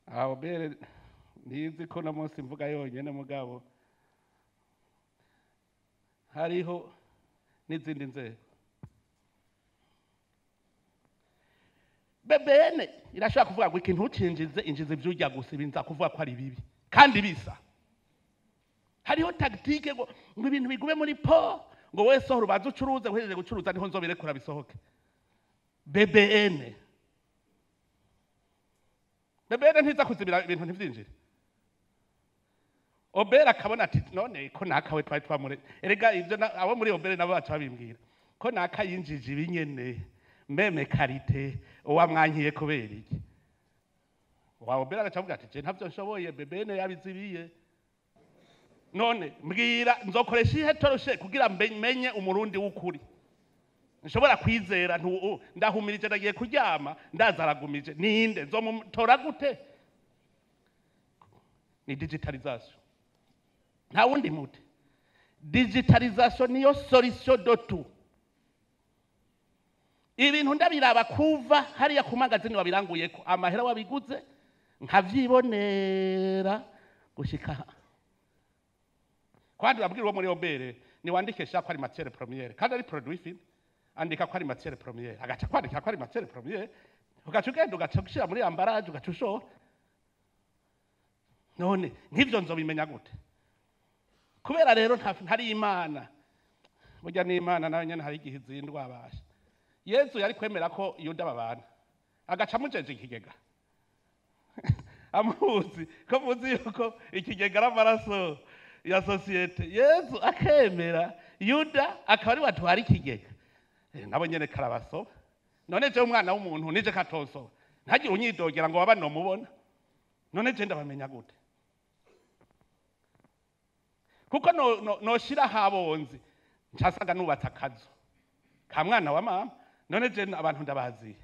aho bere ntizi ko no munsi mvuga yonyene, mugabo hariho n'izindi nzego. BBN irashobora kuvuga ngo ikintu ucinjize, injiza ibyo urya gusa, ibi nza kuvuga ko ari bibi kandi bisa. Hariho tactique ngo ibintu bigume muri po, ngo wewe sohora ubanze ucuruze, uhejeje gucuruza niho nzobirekura bisohoke. BBN ntiza kuzibira ibintu ntivyinjire. OBR akabona ati none ko nakawe twari twamure. Erega ivyo abo muri OBR nabo baca babimbwira ko naka yinjije ibinyene même qualité, uwamwankiye kubera iki? Wa OBR agaca avuga ati je ntavyo nshoboye, BBN yabizibiye. None mbwira, nzokoresha ihe toroshe kugira menye umurundi w'ukuri nshobora kwizera? Ndahumirije, ndagiye kuryama, ndaza aragumije, ninde nzomutora gute? Ni digitalisation, nta wundi muti. Digitalisation niyo solution de tout. Ibintu ndabiraba kuva hariya ku magazini wabiranguyeko, amahera wabiguze, nkavyibonera gushika kwandi. Urabwira uwo muri OBR niwandike sha ko ari matière première kandi ari produit fini. Andika ko ari matière première, agaca kwandika ko ari matière première, ugaca ugenda ugaca gushira muri emballage, ugaca ushora. None nk'ivyo nzobimenya gute? Kubera rero ntari Imana. Burya n'Imana nayo nyene hari igihe izindwa abasha. Yezu yari kwemera ko Yuda babana, agaca amujeje ikigega, amuzi ko muzi yuko ikigega ari amaraso ya société. Yezu akemera Yuda akaba ari watwara ikigega. Nabo nyene karabasoba. None je umwana w'umuntu nije katosoba, ntagire unyidogera ngo waba nomubona. None je ndabamenya gute? Kuko no noshira habonzi ncasaga nubatse akazu ka mwana wa mama. None je abantu ndabaziye?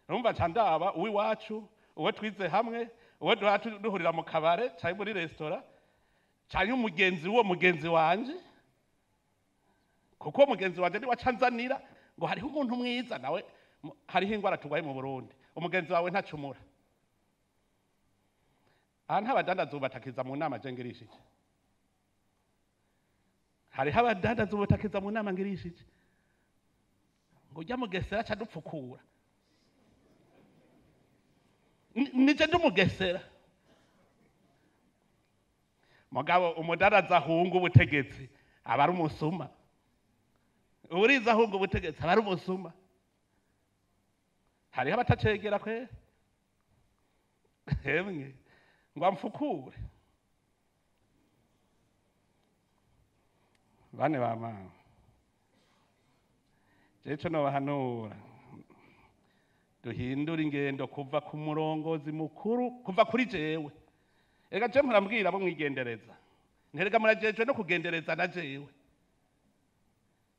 Urumva nca ndaba uw'iwacu, uwo twize hamwe, uwo duhora duhurira mu kabare canke muri resitora, canke umugenzi w'uwo mugenzi wanje, kuko uwo mugenzi wanje niwe aca anzanira ngo hariho umuntu mwiza nawe. Hariho ingwara turwaye mu Burundi: umugenzi wawe ntacumura. Aha nta ubatakiza mu nama je ngirishije. Hariho abadandaza ubutakiza mu nama ngirishije ngo ujya mugesera aca dupfukura. Nije ndi umugesera. Mugabo umudandaza ahunga ubutegetsi aba ari umusuma. Uriza ahunga ubutegetsi aba ari umusuma. Hariho abatacegera kwe hemwe ngo amfukure. Bane ba mama, jewe ico nobahanura, duhindure ingendo kuva ku murongozi mukuru, kuva kuri jewe. Erega je murambwira abo mwigendereza, nterega murajejwe no kugendereza na jewe.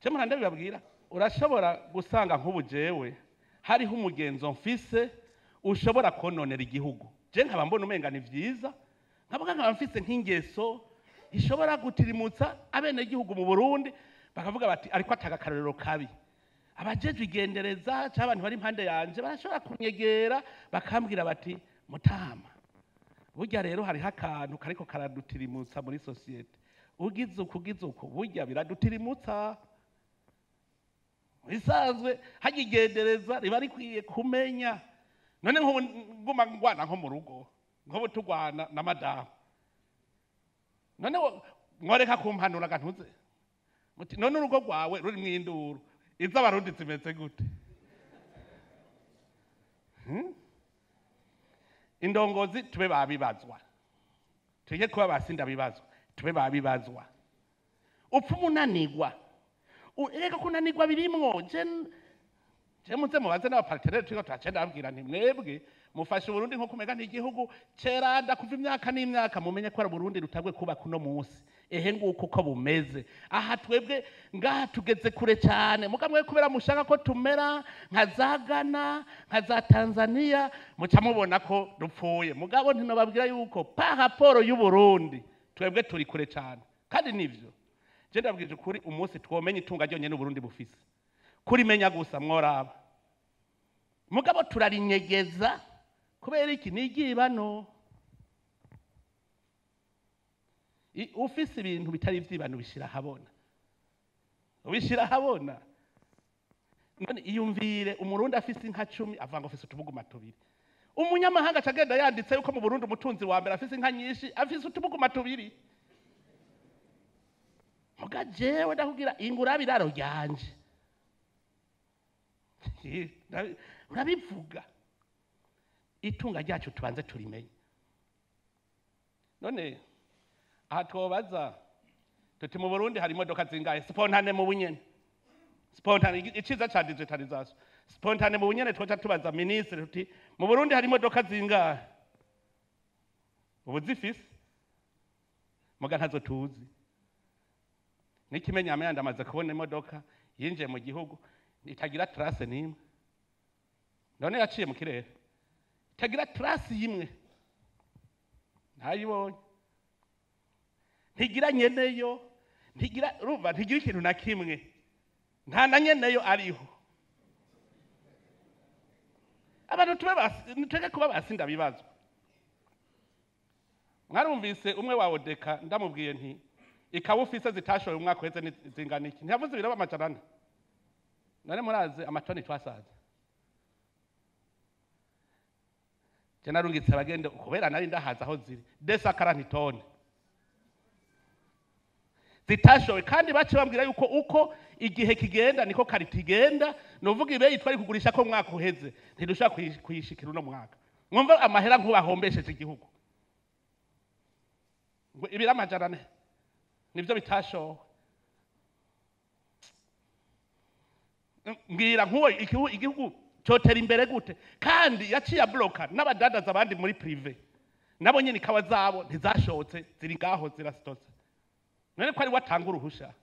Je mpora ndabibabwira, urashobora gusanga nk'ubu jewe hariho umugenzo mfise ushobora kononera igihugu, je nkaba mbona umenga ni vyiza, nkavuga nkaba mfise nk'ingeso ishobora gutirimutsa abenegihugu mu Burundi, bakavuga bati ariko atanga akarorero kabi. Abajejwe igendereza cyangwa abantu bari impande yanje barashobora kunyegera bakambwira bati: "Mutama, burya rero hariho akantu kariko karadutirimutsa muri société. Ugize uku, ugize uku, burya biradutirimutsa." Bisanzwe hajya igendereza riba rikwiye kumenya. None nk'ubu nguma ngwana nko mu rugo, nk'ubu tugwana na madamu, none mworeka kumpanura gantuze muti: "None urugo rwawe ruri mu induru iz'Abarundi zimeze gute?" Hmm? Indongozi tube babibazwa, tujye kuba basinda bibazwa, tube babibazwa. Upfa umunanigwa. Erega kunanigwa birimwo. Je muze mubaze n'aba partenaires turiko turacenda, babwira nti: "Mwebwe mufashe Uburundi nko kumega n'igihugu ceranda kuva imyaka n'imyaka. Mumenye ko ari Uburundi rutabwe kubaka uno munsi. Ehe, nguko uko bumeze aha. Twebwe ngaha tugeze kure cyane. Muga mwe kubera mushaka ko tumera nka za Ghana, nka za Tanzania, muca mubona ko dupfuye. Mugabo ntinobabwira yuko par rapport y'u Burundi twebwe turi kure cyane." Kandi nivyo, je ndabwije ukuri, umunsi twomenya itunga ryonyene Uburundi bufise, kurimenya gusa, mworaba. Mugabo turarinyegeza kubera iki? Ni iryibano. Ufise ibintu bitari ivyibano ubishira ahabona, ubishira ahabona. None iyumvire Umurundi afise inka 10, avuga ngo afise utubuguma tubiri. Umunyamahanga acagenda yanditse yuko mu Burundi umutunzi wa mbere afise inka nyinshi, afise utubuguma tubiri. Muga jewe ndakubwira, ingura iraro ryanje. Urabivuga. Itunga ryacu tubanze turimenye. None aha twobaza tuti: "Mu Burundi hari imodoka zingahe?" Spontané, mu bunyene, spontané. Iciza ca digitalisation, spontané, mu bunyene twoca tubaza ministre tuti: "Mu Burundi hari imodoka zingahe?" Ubu zifise, muga ntazo tuzi. N'ikimenyamenya, ndamaze kubona imodoka yinjiye mu gihugu itagira trace n'imwe. None yaciye mu kirere itagira trace y'imwe? Ntayibonye, ntigira nyeneyo. Ntigira urumva, ntigira ikintu na kimwe, nta na nyeneyo ariho. Abantu tube tureke kuba basinda bibazwa. Mwarumvise umwe wa Odeka, ndamubwiye nti ikawa ufise zitashoye umwaka uheze ni zingana iki? Ntiyavuze ibiro 400. None murazi amatoni twasaze? Je narungitse abagende kubera nari ndahaza aho ziri 240 tone zitashowe, kandi bace bambwira yuko uko igihe kigenda niko qualité igenda. Novuga ibeyi twari kugurisha ko mwaka uheze ntidushaka kuyishikira uno mwaka. Mwumva amahera nkubahombesheje igihugu, ngo ibiro 400 nivyo bitashowe. Mbwira nkuwo igihugu cotera imbere gute? Kandi yaciye abloka n'abadandaza abandi muri privé, nabo nyene ikawa zabo ntizashotse, ziri ngaho zirasitotse. None ko ari watanga uruhusha?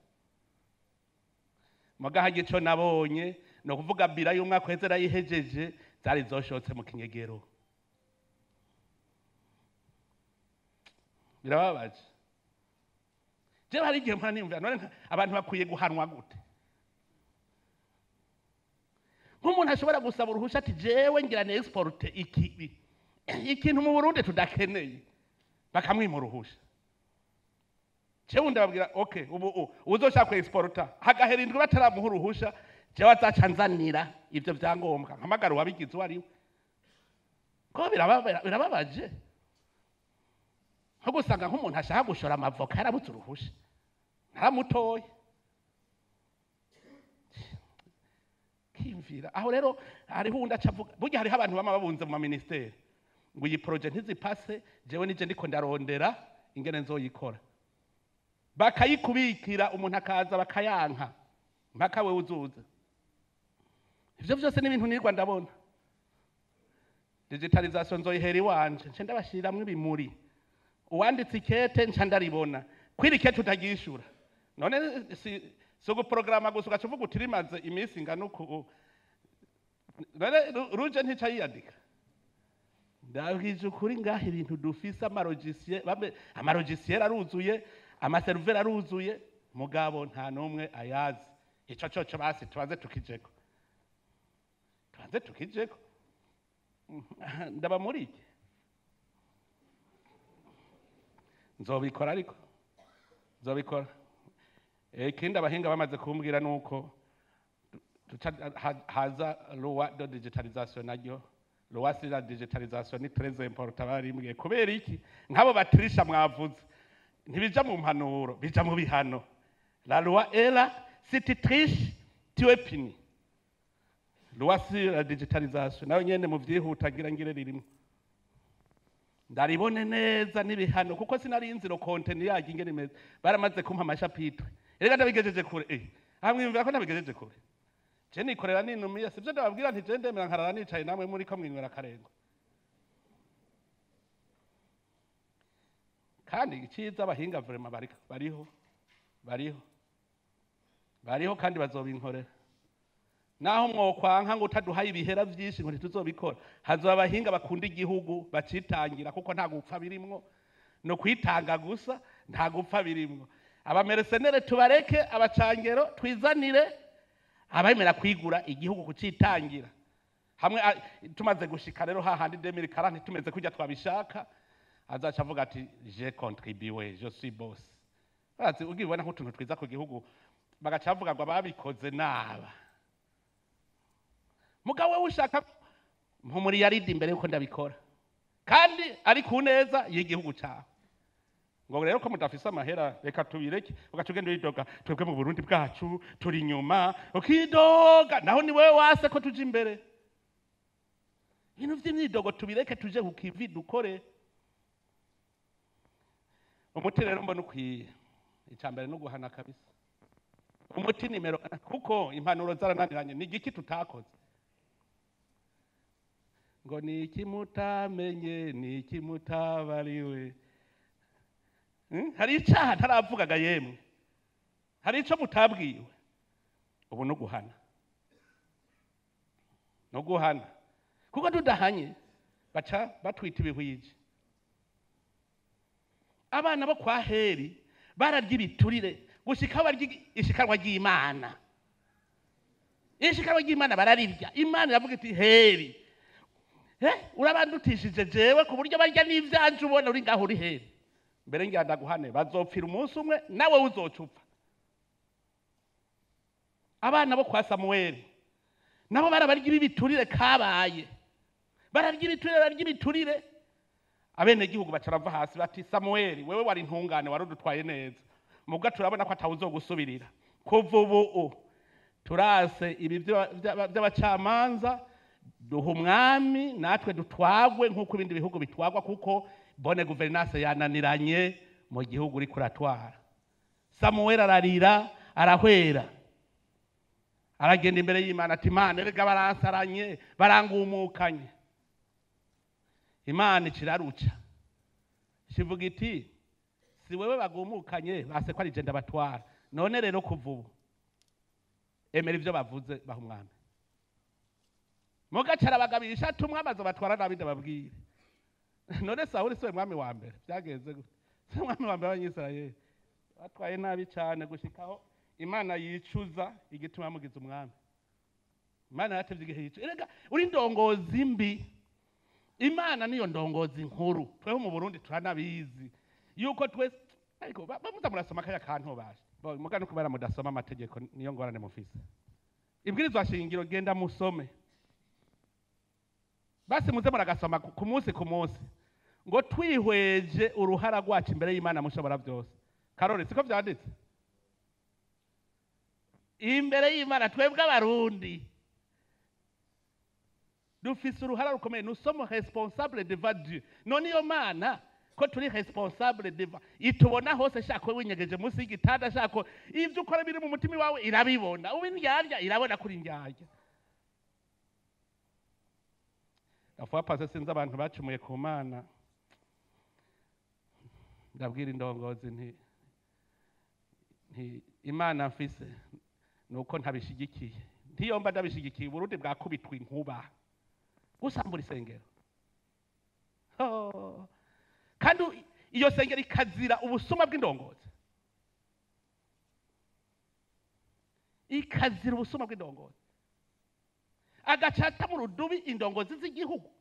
Mugaha ico nabonye no kuvuga bira y'umwaka uheze rayihejeje, zari zoshotse mu kinyegero. Birababaje. Jewe hari igihe mpora niyumvira, none abantu bakwiye guhanwa gute? Nk'umuntu ashobora gusaba uruhusha ati jewe ngira ni export iki ikintu mu Burundi tudakeneye, bakamwima uruhusha. Jewe ndababwira okay, ubu uzoshaka ku exporta hagahera indwi bataramuha uruhusha, jewe azaca nzanira ivyo vyangombwa mpamagara uwabigize uwo ari we. Ko birababaje nko gusanga nk'umuntu ashaka gushora amavoka yarabuze uruhusha, naramutoye. Kimvira aho rero hariho uwundi aca avuga, burya hariho abantu bama babunze mu maministeri ngo iyi projet ntizipase, jewe nije ndiko ndarondera ingene nzoyikora, bakayikubikira umuntu akaza bakayanka mpaka wewe uzuza. Ivyo vyose ni ibintu nirwa ndabona. Digitalisation nzoyihera iwanje, nce ndabashiramwo ibimuri, uwanditse ikete nca ndaribona, kwiri ikete utagishura. None si uguprograma gusa ugaca uvuga uti rimaze iminsi ingana uku, none ruje ntica yiyandika. Ndabwije ukuri, ngaha ibintu dufise amalogiciel, bambe amalogiciel aruzuye, amaserveur aruzuye, mugabo nta numwe ayazi. Ico coco basi tubanze tukijeko, tubanze tukijeko. Ndaba muri iki nzobikora, ariko nzobikora. Ikindi abahinga bamaze kumbwira nuko haza loi de digitalisation, naryo loi sur la digitalisation ni très important. Barimbwiye kubera iki nk'abo batirisha mwavuze ntibija mu mpanuro, bija mu bihano. La loi est là, si tu triches tu es puni. Loi sur la digitalisation nayo nyene mu vyihuta ngira ngire ririmo ndaribone neza n'ibihano, kuko sinari nzi le contenu yaryo ingene imeze. Baramaze kumpa amachapitre, erega ndabigejeje kure. Hamwe ko ndabigejeje kure, je nikorera ninumiye, sivyo? Ndababwira nti je ndemera nkarara nicaye namwe muri ko mwinywera akarengo. Kandi iciza abahinga vraiment bariho, bariho, bariho, kandi bazobinkorera. Naho mwokwanka ngo utaduhaye ibihera vyinshi ngo ntituzobikora, hazoba abahinga bakunda igihugu bacitangira, kuko nta gupfa birimwo, no kwitanga gusa, nta gupfa birimwo. Abamercenaires tubareke, abacangero twizanire abemera kwigura igihugu kucitangira. Hamwe tumaze gushika rero hahandi 2040 tumeze kujya twabishaka, azaca avuga ati j'ai contribué, je suis boss. Barazi ugibona nk'utuntu twiza ku gihugu, bagaca bavuga ngo ababikoze naba. Mugabo wewe ushaka mpumuri yaridi imbere yuko ndabikora, kandi ari ku neza y'igihugu cyawe. Ngo rero ko mudafise amahera reka tubireke, ugaca ugenda widoga twebwe mu Burundi bwacu turi inyuma, ukidoga naho ni wewe wase ko tuje imbere. Ibintu vy'imyidogo tubireke, tuje ku kivi dukore. Umuti rero mbona ukwiye, icya mbere no guhana kabisa. Umuti nimero, kuko impanuro zarananiranye, ni igiki tutakoze? Ngo ni iki mutamenye, ni iki mutabariwe? Hari icaha ntaravugaga yemwe, hari ico mutabwiwe. Ubu no guhana, no guhana, kuko tudahanye baca batwita ibihwije. Abana bo kwa Heri bararya ibiturire. Gushika barya ishikanwa ry'Imana. Ishikanwa ry'Imana bararirya. Imana iravuga iti heri. Urabandutishije jewe ku buryo barya n'ivyanje ubona uri ngaho uri heri. Mbere ngira ndaguhane bazopfira umunsi umwe nawe uzocupfa. Abana bo kwa Samuel nabo barabarya ibiturire kabaye. Bararya ibiturire, bararya ibiturire. Abene gihugu baca bava hasi bati Samuel wewe wari intungane warudutwaye neza. Muga turabona ko atawuzogusubirira. Kuva ubu turase ibi by'abacamanza duha umwami natwe dutwagwe nk'uko ibindi bihugu bitwagwa kuko bonne gouvernance yananiranye mu gihugu uri kuratwara. Samuel ararira arahwera. Aragenda imbere y'Imana ati Imana erega baransaranye barangumukanye. Imana ikiraruca. Kivuga iti si wewe bagumukanye base ko ari je ndabatwara. None rero kuva ubu emera ivyo bavuze baha umwami. Mugacara bagabisha tumwe amazo batwara nabi ndababwire. None Sawuli siwe mwami wa mbere byagenze gute? Si mwami wa mbere w'Abanyisirayeli batwaye nabi cyane gushikaho Imana yicuza igituma yamugize umwami. Imana yatevye igihe yicuza. Erega uri ndongozi mbi. Imana niyo ndongozi nkuru. Tweho mu Burundi turanabizi yuko twese ariko bamuza murasoma kaya kantu bashe. Muga nuko bara mudasoma amategeko niyo ngorane mufise. Ibwirizwa shingiro genda musome. Basi muze muragasoma ku munsi ku munsi. Ngo twihweje uruhara rwacu imbere y'Imana mushobora byose. Karore siko vyanditse? Imbere y'Imana twebwe abarundi dufise uruhara rukomeye. Nous sommes responsables devant Dieu. None iyo Mana ko turi responsable devant itubona hose, shako winyegeje munsi y'igitanda, shako ivyo ukora biri mu mutima wawe irabibona. Ubu indyarya irabona kuri indyarya. Afuwa pase sinzi abantu bacumuye ku Mana. Ndabwira indongozi nti Imana mfise nuko ntabishigikiye. Ntiyomba ndabishigikiye Burundi bwakubitwa inkuba. Gusambura isengero. Oh. Kandi iyo sengero ikazira ubusuma bw'indongozi. Ikazira ubusuma bw'indongozi. Agacata mu rudubi indongozi z'igihugu.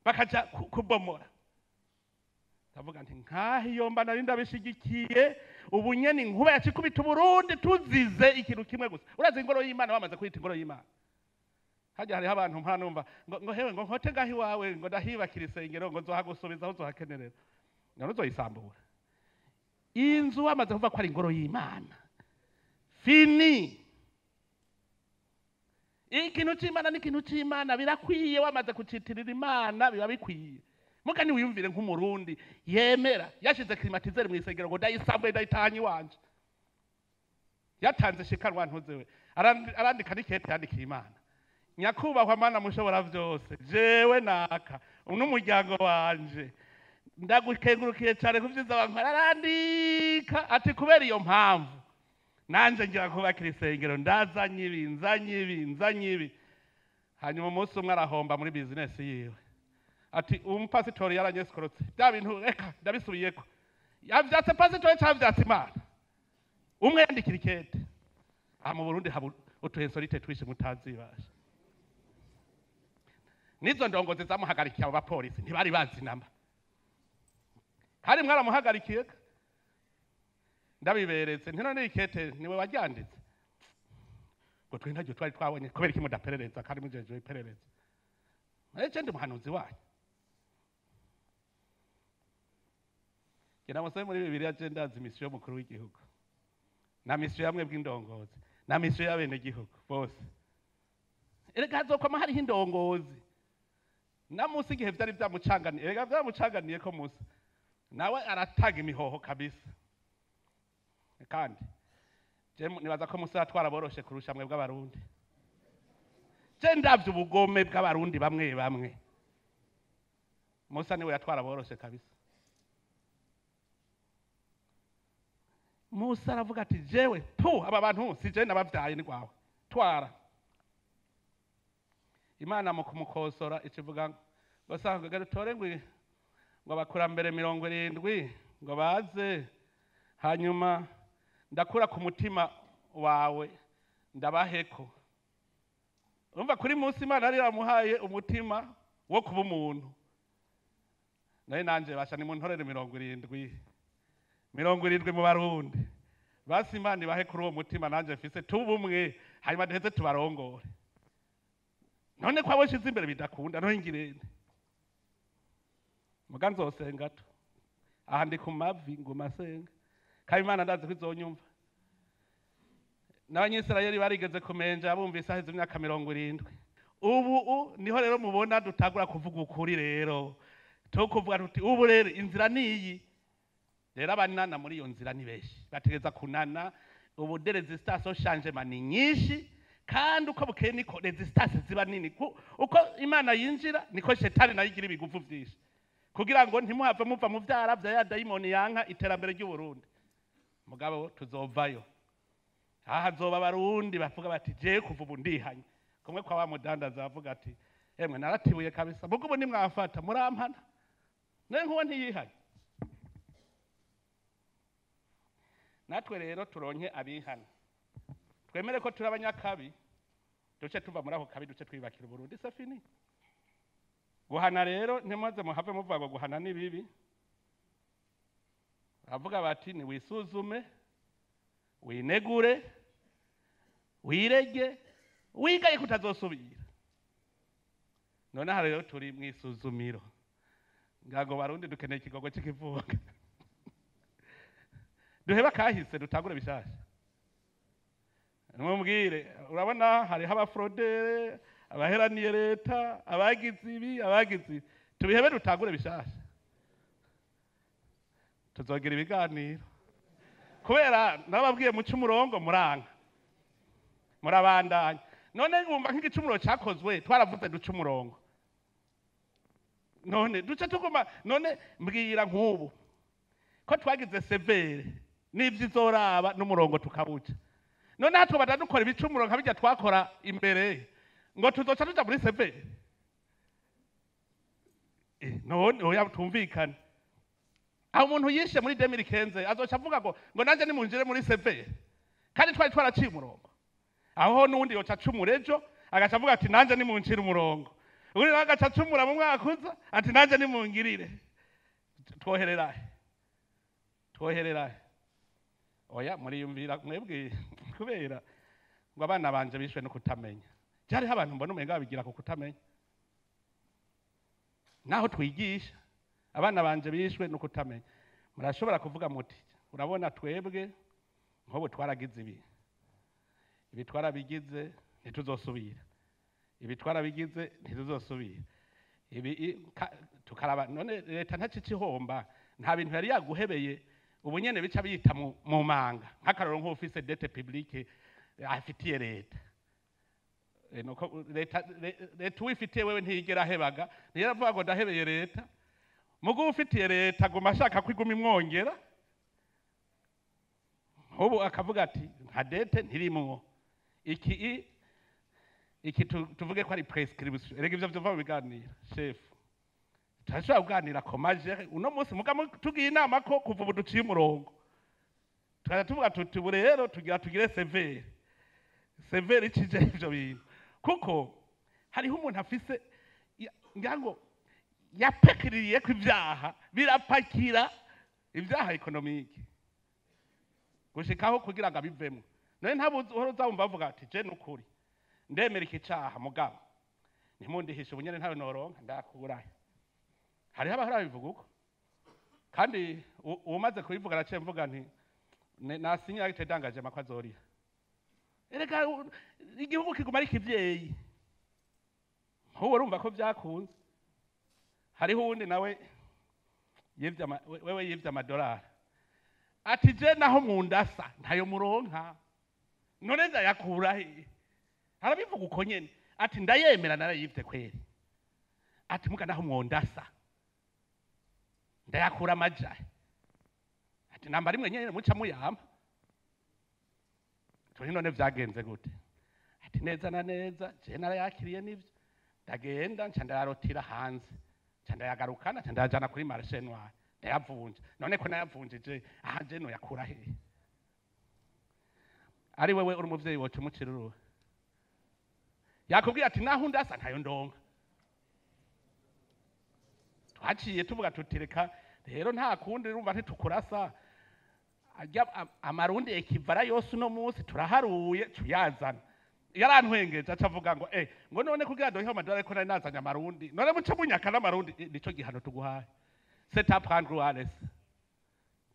Bakaja kubomora. Ndavuga nti nkaho iyo mba nari ndabishigikiye ubu nyene inkuba yacikubita Burundi tuzize ikintu kimwe gusa. Urazi ingoro y'Imana bamaze kwita ingoro y'Imana. Hajya hariho abantu mpora numva ngo hewe ngo nkote ngaho iwawe ngo ndahibakira isengero ngo nzohagusubiza aho uzohakenerera. None uzoyisambura. Inzu bamaze kuvuga ko ari ingoro y'Imana. Fini. Ikintu c'Imana n'ikintu c'Imana birakwiye, wamaze kucitirira Imana biba bikwiye. Muga niwiyumvire nk'umurundi yemera yashize climatiseur mu isengero ngo ndayisambuye ndayitanye iwanje. Yatanze shikanwa ntuzewe. Arandika n'ikete yandikiye Imana. Nyakubahwa Mana mushobora vyose, jewe naka n'umuryango wanje ndagukengurukiye cyane kuvyiza bankora. Arandika ati kubera iyo mpamvu nanje ngira kubakira isengero ndazanye ibi nzanye ibi nzanye ibi. Hanyuma umunsi umwe arahomba muri business yiwe. Ati umupasitori yaranyeskorotse bya bintu reka ndabisubiyeko. Yavyatse pasitori cyangwa Imana. Umwe yandikira ikete. Aha mu Burundi haba utuhensorite twishe mutazibasha. Nizo ndongozi zamuhagarikiye abo bapolisi ntibari bazi namba. Kandi mwaramuhagarikiye ndabiberetse nti none ikete niwe waryanditse. Ngo twe ntacyo twari twabonye kubera iki mudaperereza kandi mujeje iperereza. Ece ndi muhanuzi wanyu. Genda musome muri Bibiliya je ndazi misiyo mukuru w'igihugu. Na misiyo yamwe bw'indongozi, na misiyo y'abene gihugu bose. Erega hazokoma hariho indongozi. Na Musa igihe vyari vyamucanganiye, erega vyamucanganiye ko Musa nawe aratanga imihoho kabisa. Kandi je nibaza ko Musa yatwara boroshe kurusha mwe bw'abarundi. Je ndavye ubugome bw'abarundi bamwe bamwe. Musa niwe yatwara boroshe kabisa. Musa aravuga ati jewe pu aba bantu si je nabavyaye ni gwawe twara. Imana mu kumukosora ikivuga ngo sanga gatore ngo abakurambere 70 ngo baze Hanyuma ndakura ku mutima wawe ndabaheko. Urumva kuri munsi Imana yari yamuhaye umutima wo kuba umuntu. Naye nanje basha ni muntorere 70. 70 mu Barundi. Basi Imana ibahe kuri uwo mutima nanje mfise tubumwe, hanyuma duheze tubarongore. None ko abo nshize imbere bidakunda none ngirente. Muga nzosenga to. Aha ndi ku mavi nguma senga. Kandi Imana ndazi ko izonyumva. N'Abanyisirayeli barigeze kumenja bumvise haheze imyaka 70. Ubu niho rero mubona dutagura kuvuga ukuri rero. Tukuvuga tuti ubu rero inzira niyi. Rero abanana muri iyo nzira ni benshi. Bategeza kunana, ubu de resistance au changement ni nyinshi, kandi uko bukeye niko resistance ziba nini. Uko Imana yinjira niko shetani nayo igira ibiguvu vyinshi. Kugira ngo ntimuhave muva mu vyara vya ya dayimoni yanka iterambere ry'u Burundi. Mugabo tuzovayo. Aha hazoba Abarundi bavuga bati je kuva ubu ndihanye. Kumwe kwa wa mudandaza bavuga ati emwe naratibuye kabisa. Mugo ubu nimwafata murampana. Naye nkuwa ntiyihanye. Natwe rero turonke abihana. Twemere ko turi abanyakabi, duce tuva muri ako kabi duce twibakira Burundi, c'est fini. Guhana rero ntimuze muhave muvuga ngo guhana ni bibi. Avuga bati ni wisuzume, winegure, wirege, wigaye kutazosubira. None aha rero turi mwisuzumiro. Ngago Barundi dukeneye ikigogo c'ikivuga. Duheba kahise dutangure bishasha. Nimubwire, urabona hariho abafrodere, abaheraniye leta, abagize ibi, abagize ibi. Tubihebe dutangure bishasha. Tuzogira ibiganiro. Kubera nababwiye muce umurongo muranga. Murabandanya. None ngumva nk'igicumuro cyakozwe twaravuze duce umurongo. None duce tuguma, none mbwira nk'ubu ko twagize severe n'ivyizoraba n'umurongo tukabuca. None hatwo badadukora ibicumuro nka bijya twakora imbere ngo tuzoca tuja muri severe. None oya tumvikane. Aho umuntu yishe muri 2015 azoca avuga ngo nanje nimunjire muri severe. Kandi twari twaraciye umurongo. Aho nundi yoca acumura ejo agaca avuga ati nanje nimunjire umurongo. Uri nawe agaca acumura mu mwaka uza ati nanje nimungirire. Twohererahe. Twohererahe. Oya muriyumvira mwebwe kubera ngo abana banje bishwe no kutamenya. Byari abantu mbona umenga babigira ku kutamenya. Naho twigisha abana banje bishwe no kutamenya. Murashobora kuvuga muti urabona twebwe nkobo twaragize ibi. Ibi twarabigize ntituzosubira. Ibi twarabigize ntituzosubira. Ibi tukaraba none leta ntacicihomba nta bintu yari yaguhebeye ubu nyene bica biyita mu manga. Nk'akaroro nk'ufise dette publique afitiye leta. Nuko leta uwifitiye wewe ntiyigera ahebaga, ntiyaravuga ngo ndahebeye leta. Mugo ufitiye leta aguma ashaka ko iguma imwongera. Ubu akavuga ati nka dette ntirimwo. Iki tuvuge ko ari prescription. Erega ivyo vyova mu biganiro chef. Turashobora kuganira komaje uno munsi muga tugiye inama ko kuva ubu duciye umurongo. Tukaja tuvuga tuti ubu rero tugira tugire severe. Severe icije ivyo bintu. Kuko hariho umuntu afise ngira ngo yapekiriye ko ivyaha birapakira ivyaha ekonomike. Gushikaho kugira ngo abivemo. None ntabuzi uhora uzabumva bavuga ati je nukuri ndemera iki caha mugabo ntimundihishe ubunyene ntawe noronka ndakurahe. Hariho abahora babivuga uko. Kandi umaze kubivuga araciye mvuga nti nasinya acte d'engagement ko azoriha. Erega igihugu kiguma ari kivyeyi. Nkubu urumva ko vyakunze. Hariho uwundi nawe yivye wewe yivye amadolari. Ati je naho mundasa ntayo muronka. None ndayakura he? Arabivuga uko nyene. Ati ndayemera narayivye kweri. Ati muga naho mwondasa ndayakura amaja. Ati namba rimwe nyene muca muyampa. Turi none vyagenze gute? Ati neza na neza je narayakiriye nivyo. Ndagenda nca ndayarotira hanze. Nca ndayagarukana nca ndayajana kuri marché noir. Ndayavunja. None ko nayavunjije, aha je noyakura hehe? Ari wewe uri umuvyeyi woca umucira uruhe? Yakubwiye ati naho undasa ntayo ndonka. Twaciye tuvuga tutireka rero nta kundi, urumva ntitukurasa, ajya amarundi ekivara yose uno munsi turaharuye tuyazana. Yarantwengeje, aca avuga ngo ngo none kugira ndonke amadolari ko nari nazanye amarundi, none muce munyaka n'amarundi. Nico gihano tuguhaye, c'est à prendre ou à laisser.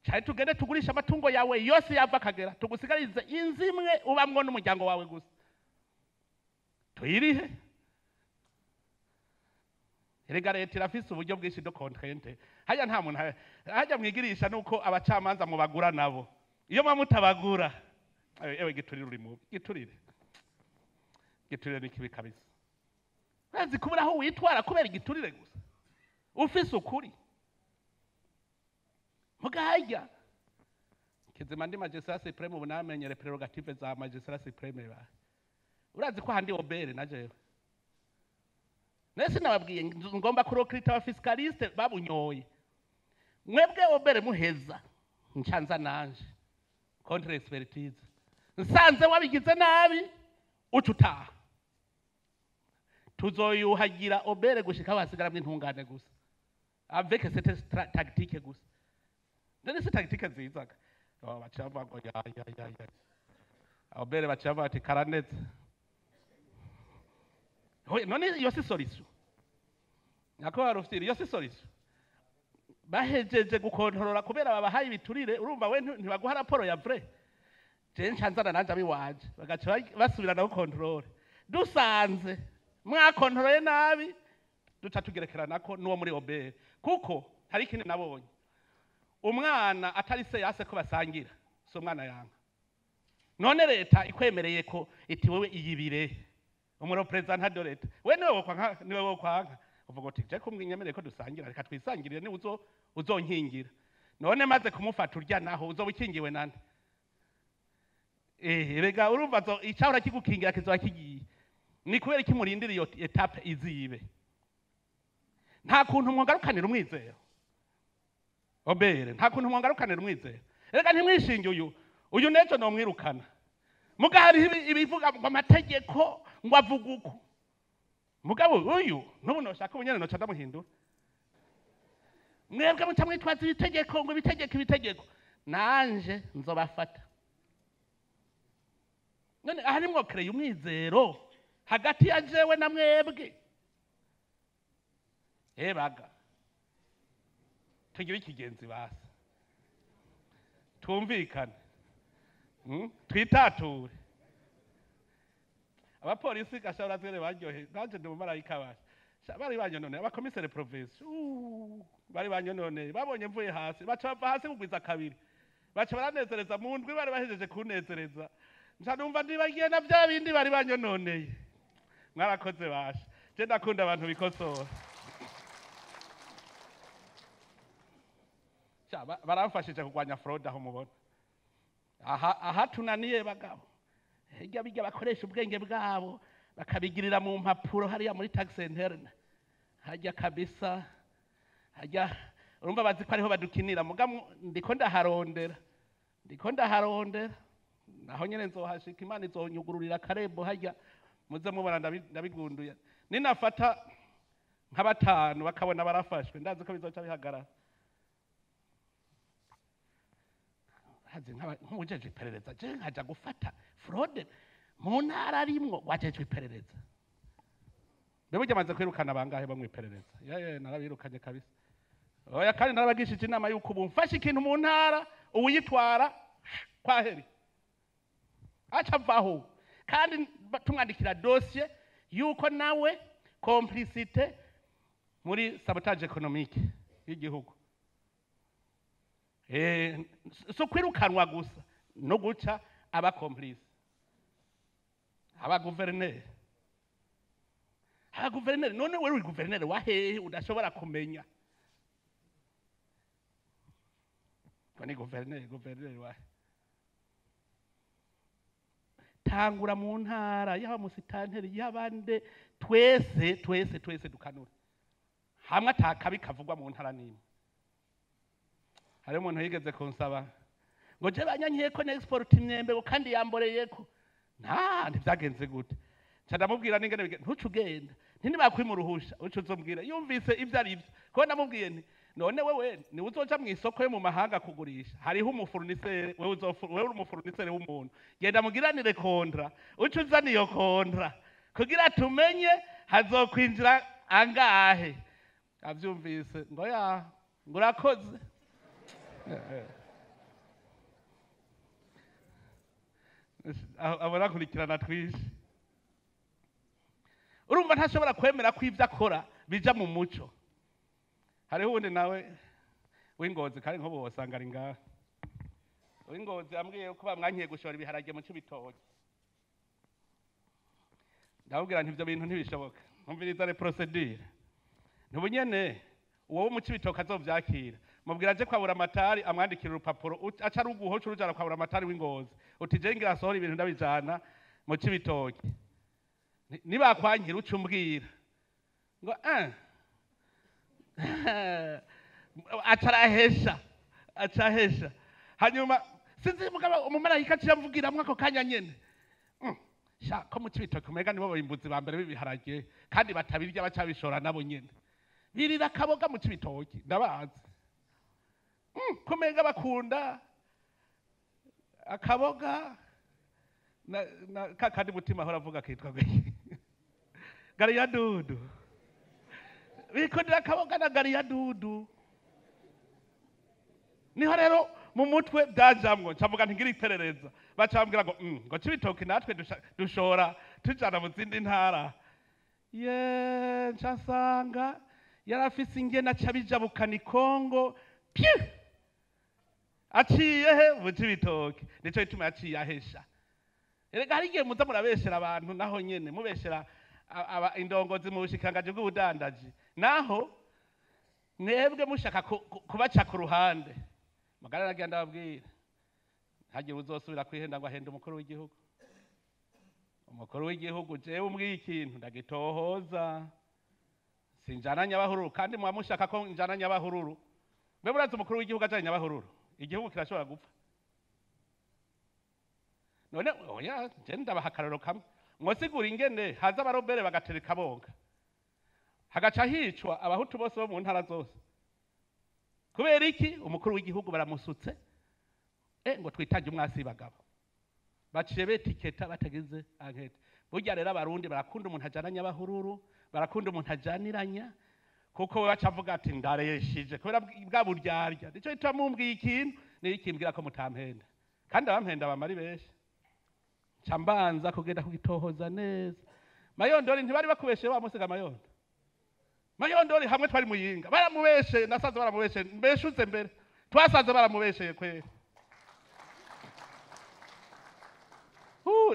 Cari tugende tugurisha amatungo yawe yose yava akagera, tugusigarize inzu imwe ubamwo n'umuryango wawe gusa, tuyirihe. Erega leta irafise uburyo bwinshi de contrainte. Hajya nta muntu hajya mwigirisha nuko abacamanza mubagura nabo, iyo muba mutabagura, ewe giturire uri mubi, giturire, giturire ni kibi kabisa. Urazi kubura aho witwara kubera igiturire gusa, ufise ukuri mugahajya kizima. Ndi magistrat suprême ubu, namenyere prérogatives za magistrat suprême ba. Urazi ko handi OBR na jewe nese nababwiye ngomba kurecruta aba fiscalistes babunyoye. Mwebwe OBR muheza ncanza nanje contre expertise, nsanze wabigize nabi uca utaha. Tuzoyuhagira OBR gushika aho hasigaramwo intungane gusa, avec cette tactique gusa. None si tactique nziza ga? Oh, baca bavuga ngo ya ya ya ya, OBR baca bavuga ati karanetse. Oye, none iyo si solution? Nyakubahwa Rufyiri, iyo si solution? Bahejeje gukontorora kubera babahaye ibiturire, urumva we ntibaguha raporo ya vrai. Je ncanzana nanje abiwanje, bagaca basubirana gukontorora. Dusanze mwakontoroye nabi, duca tugerekeranako n'uwo muri OBR, kuko hari ikindi nabonye: umwana atari se yase ko basangira, si umwana yanga. None leta ikwemereye ko iti wewe iyibire umureprésentant de l'État, we niwe wokwanka, niwe wokwanka uvuga uti je kumwinyemereye ko dusangira, reka twisangirire, ni uzo uzonkingira. None maze kumufata urya naho uzoba ukingiwe nande? Rega urumva zo icahora kigukingira kizoba kigiye. Ni kubera iki murindira iyo étape izibe? Nta kuntu mwogarukanira umwizero OBR, nta kuntu mwogarukanira umwizero. Rega ntimwishinge uyu, uyu nejo nomwirukana. Muga hariho ibivuga ngo amategeko ngo avuga uku, mugabo uyu n'ubu noshaka ubunyene noca ndamuhindura. Mwebwe muca mwitwaza ibitegeko, ngo ibitegeko, ibitegeko, nanje nzobafata. None aha nimwo créer umwizero hagati ya jewe na mwebwe? Ebaga tugire ikigenzi basi, twumvikane. Twitature abapolisi gashobora zwere baryohe. Nanje ndi umumarayika basha. Bari banyononeye abakomisere province, bari banyononeye, babonye mvuye hasi baca bava hasi kugwiza kabiri, baca baranezereza mu ndwi. Bari bahejeje kunezereza, nca numva ndibagiye na bya bindi bari banyononeye. Mwarakoze basha, je ndakunda abantu bikosora. Sha, baramfashije kurwanya fraude. Aho mubona aha, aha tunaniye bagabo, hirya bijya bakoresha ubwenge bwabo bakabigirira mu mpapuro hariya muri taxe interne hajya kabisa hajya, urumva bazi ko ariho badukinira. Muga ndiko ndaharondera, ndiko ndaharondera, naho nyene nzohashika. Imana izonyugururira akarembo hajya, muze mubona ndabigunduye. Ninafata nka batanu bakabona barafashwe, ndazi ko bizoca bihagarara. Hazi nk'uwujejwe iperereza, je nkaja gufata fraude mu ntara arimwo wajejwe iperereza. Mbe burya amaze kwirukana bangahe bo mw'iperereza? Yeye narabirukanye kabisa. Oya, kandi narabagishije inama yuko ubu mfashe ikintu mu ntara, uwuyitwara kwaheri aca avaho, kandi tumwandikira dossier yuko nawe complicité muri sabotage économique y'igihugu. So kwirukanwa gusa no guca aba complice. Aba guverineri, aba guverineri, none wewe uri guverineri wa hehe udashobora kumenya ngo ni guverineri? Guverineri wa tangura mu ntara, yaba musitanteri, y'abande, twese twese twese dukanura hamwe, atakabi kavugwa mu ntara n'imwe. Hari umuntu yigeze kunsaba ngo je banyankiye ko n'export imyembe ngo kandi yamboreyeko. Nta ntivyagenze gute? Nca ndamubwira n'ingene ntuce ugenda, ntibakwima uruhusha, uce uzombwira. Yumvise ivyo ari vyo, kuko namubwiye nti none wewe ni uzoja mu isoko yo mu mahanga kugurisha, hariho umu fournisseur, wewe wewe uri umu fournisseur w'umuntu, genda mugiranire contrat, uce uzana iyo contrat kugira tumenye hazokwinjira angahe. Avyumvise ngo ya ngo urakoze. Abarakurikirana twinshi. Urumva ntashobora kwemera ko ivyo akora bija mu muco. Hariho uwundi nawe w'ingozi, kandi nk'ubu wosanga ari ngaha, w'ingozi yambwiye ko bamwankiye gushora ibiharage mu Cibitoke. Ndamubwira nti ivyo bintu ntibishoboka, ntumviriza les procédures. Ntubunyene uwo wo mu Cibitoke azovyakira, mubwira aje kwabura amatari amwandikira urupapuro, aca aruguha, uca urujana kwabura amatari w'ingozi, uti je ngira asohora ibintu ndabijana mu Cibitoke, nibakwankira uca umbwira. Ngo aca arahesha, aca ahesha. Hanyuma sinzi mugabo umumarayika aciye amvugiramwo ako kanya nyene. Sha ko mu Cibitoke umenga nibo bimbuzi ba mbere b'ibiharage, kandi batabirya baca bishora nabo nyene, birira akaboga mu Cibitoke ndabazi. Kumenga bakunda akaboga na kakandi mutima ahora avuga kitwa gake, gariya dudu, bikundira akaboga na gariya dudu. Niho rero mu mutwe byajamwo, ncavuga nti ngira iperereza, baca bambwira ngo ngo Cibitoke natwe dushora tujana mu zindi ntara. Ye nca nsanga yarafise ingene aca bijabukana i Kongo, pyu aciye he mu Cibitoke. Nico gituma yaciye ahesha. Erega hari igihe muza murabeshera abantu, naho nyene mubeshera indongozi mu bushikiranganji bw'ubudandaji, naho mwebwe mushaka kubaca ku ruhande. Mugara nagira ndababwira, ntagire uzosubira kwihenda ngo ahende umukuru w'igihugu. Umukuru w'igihugu jewe umbwiye ikintu ndagitohoza, sinjana Nyabahururu, kandi muba mushaka ko njana Nyabahururu. Mbe murazi umukuru w'igihugu ajanye Nyabahururu, igihugu kirashobora gupfa? None oya, je ndabaha akarorero kamwe, mwosigura ingene haza abarobere bagatereka bonga, hagaca hicwa abahutu bose bo mu ntara zose. Kubera iki? Umukuru w'igihugu baramusutse, ngo twitange umwasi bagabo, baciye betiketa batagize enquête. Burya rero abarundi barakunda umuntu ajana Nyabahururu, barakunda umuntu ajaniranya, kuko we baca avuga ati ndareshije kubera bwa buryarya. Nico gituma mumbwiye ikintu nikimbwira ko mutampenda, kandi abampenda bamari benshi. Nca mbanza kugenda kugitohoza neza. Mayondori ntibari bakubeshe wa musiga Mayondo. Mayondori hamwe twari muyinga baramubeshe, nasaze baramubeshe, mbeshuze mbere twasaze baramubesheye kweri.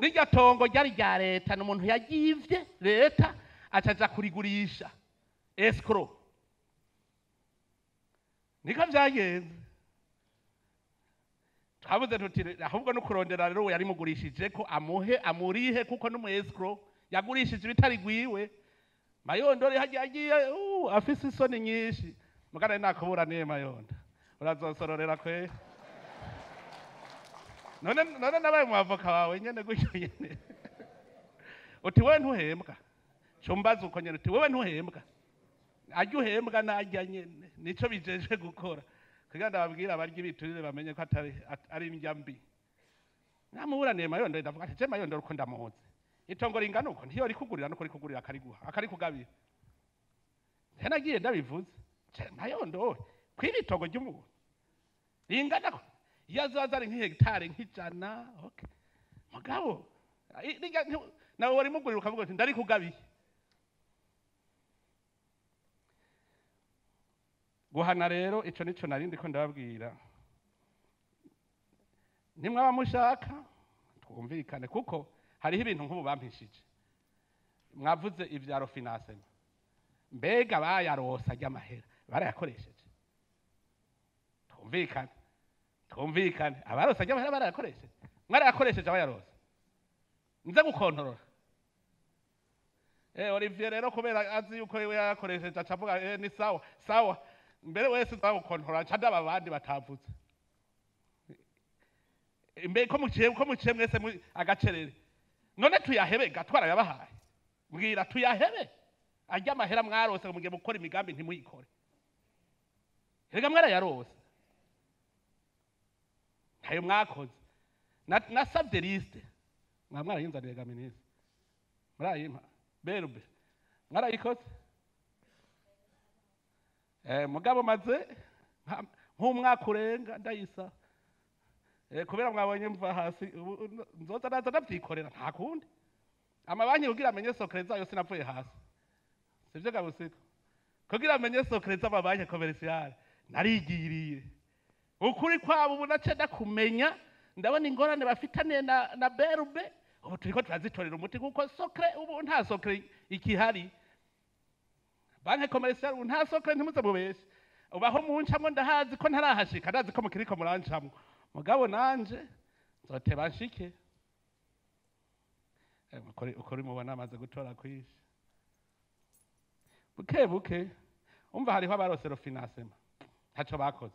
Rirya tongo ryari rya leta, n'umuntu yagivye leta acaja kurigurisha escrow. Niko vyagenze. Twavuze tuti ahubwo no kurondera rero yari mugurishije ko amuhe amurihe, kuko n'umu escrow yagurishije ibitari gwiwe. Mayondori hagiye agiye afise isoni nyinshi. Mugana nakuburaniye Mayondo, urazosororera kwe. None none nabaye mu avoka wawe nyene gutyo nyene. Uti wewe ntuhembwa, cumbaza uko nyene, uti wewe ntuhembwa, ajya uhembwa najya nyene, nico bijeje gukora kugira ndababwira abarya ibiturire bamenye ko atari ari indya mbi. Namuburaniye Mayondo, ndavuga ati je Mayondo uko ndamuzi, itongo ringana uko ntiyo rikugurira nuko rikugurira akariguha akarikugabira. Nagiye ndabivuze, je Mayondo kwiri itongo ry'umuntu ringana ko iyo azaza ari nk'ihegitari nk'ijana, okay, mugabo nawe wari mugurira ukavuga uti ndarikugabiye. Guhana rero ico nico narindi ko ndababwira, nimwaba mushaka twumvikane, kuko hariho ibintu nk'ubu bampishije. Mwavuze ivyaro financement, mbega bayarosa ry'amahera barayakoresheje? Twumvikane, twumvikane, abarosa ry'amahera barayakoresheje? Mwarayakoresheje abayarosa? Nze gukontorora. Olivier rero kubera azi yuko wewe yakoresheje acavuga ni sawa sawa. Mbere wese nzagukontora nca ndaba abandi batavuze. Mbe ko muciye mwese agacerere. None tuyahebe ga twarayabahaye? Mbwira, tuyahebe arya amahera mwarose ngo mugiye gukora imigambi ntimuyikore? Erega mwarayarose, ntayo mwakoze. Nasabye liste, mwarayinzaniye ga minisitiri? Murayimpa berube? Mwarayikoze? Mugabo maze nk'umwaka urenga ndayisa. Kubera mwabonye mva hasi, ubu nzoza naza ndavyikorera, nta kundi. Amabanki kugira amenye secret zayo sinavuye hasi, sivyo gabusiko? Kugira amenye secret z'amabanki commerciales narigiriye ukuri kwabo. Ubu nace ndakumenya, ndabona ingorane bafitaniye na BRB. Ubu turiko turazitorera umuti, kuko secret ubu nta secret ikihari. Banque commerciale ubu nta secret, ntimuze mubeshe. Ubu aho muncamwo ndahazi ko ntarahashika, ndazi ko mukiriko murancamwo, mugabo nanje nzoteba nshike. Ukuri mubona amaze gutora kwishi buke buke. Umva, hariho abarose refinancement ntaco bakoze,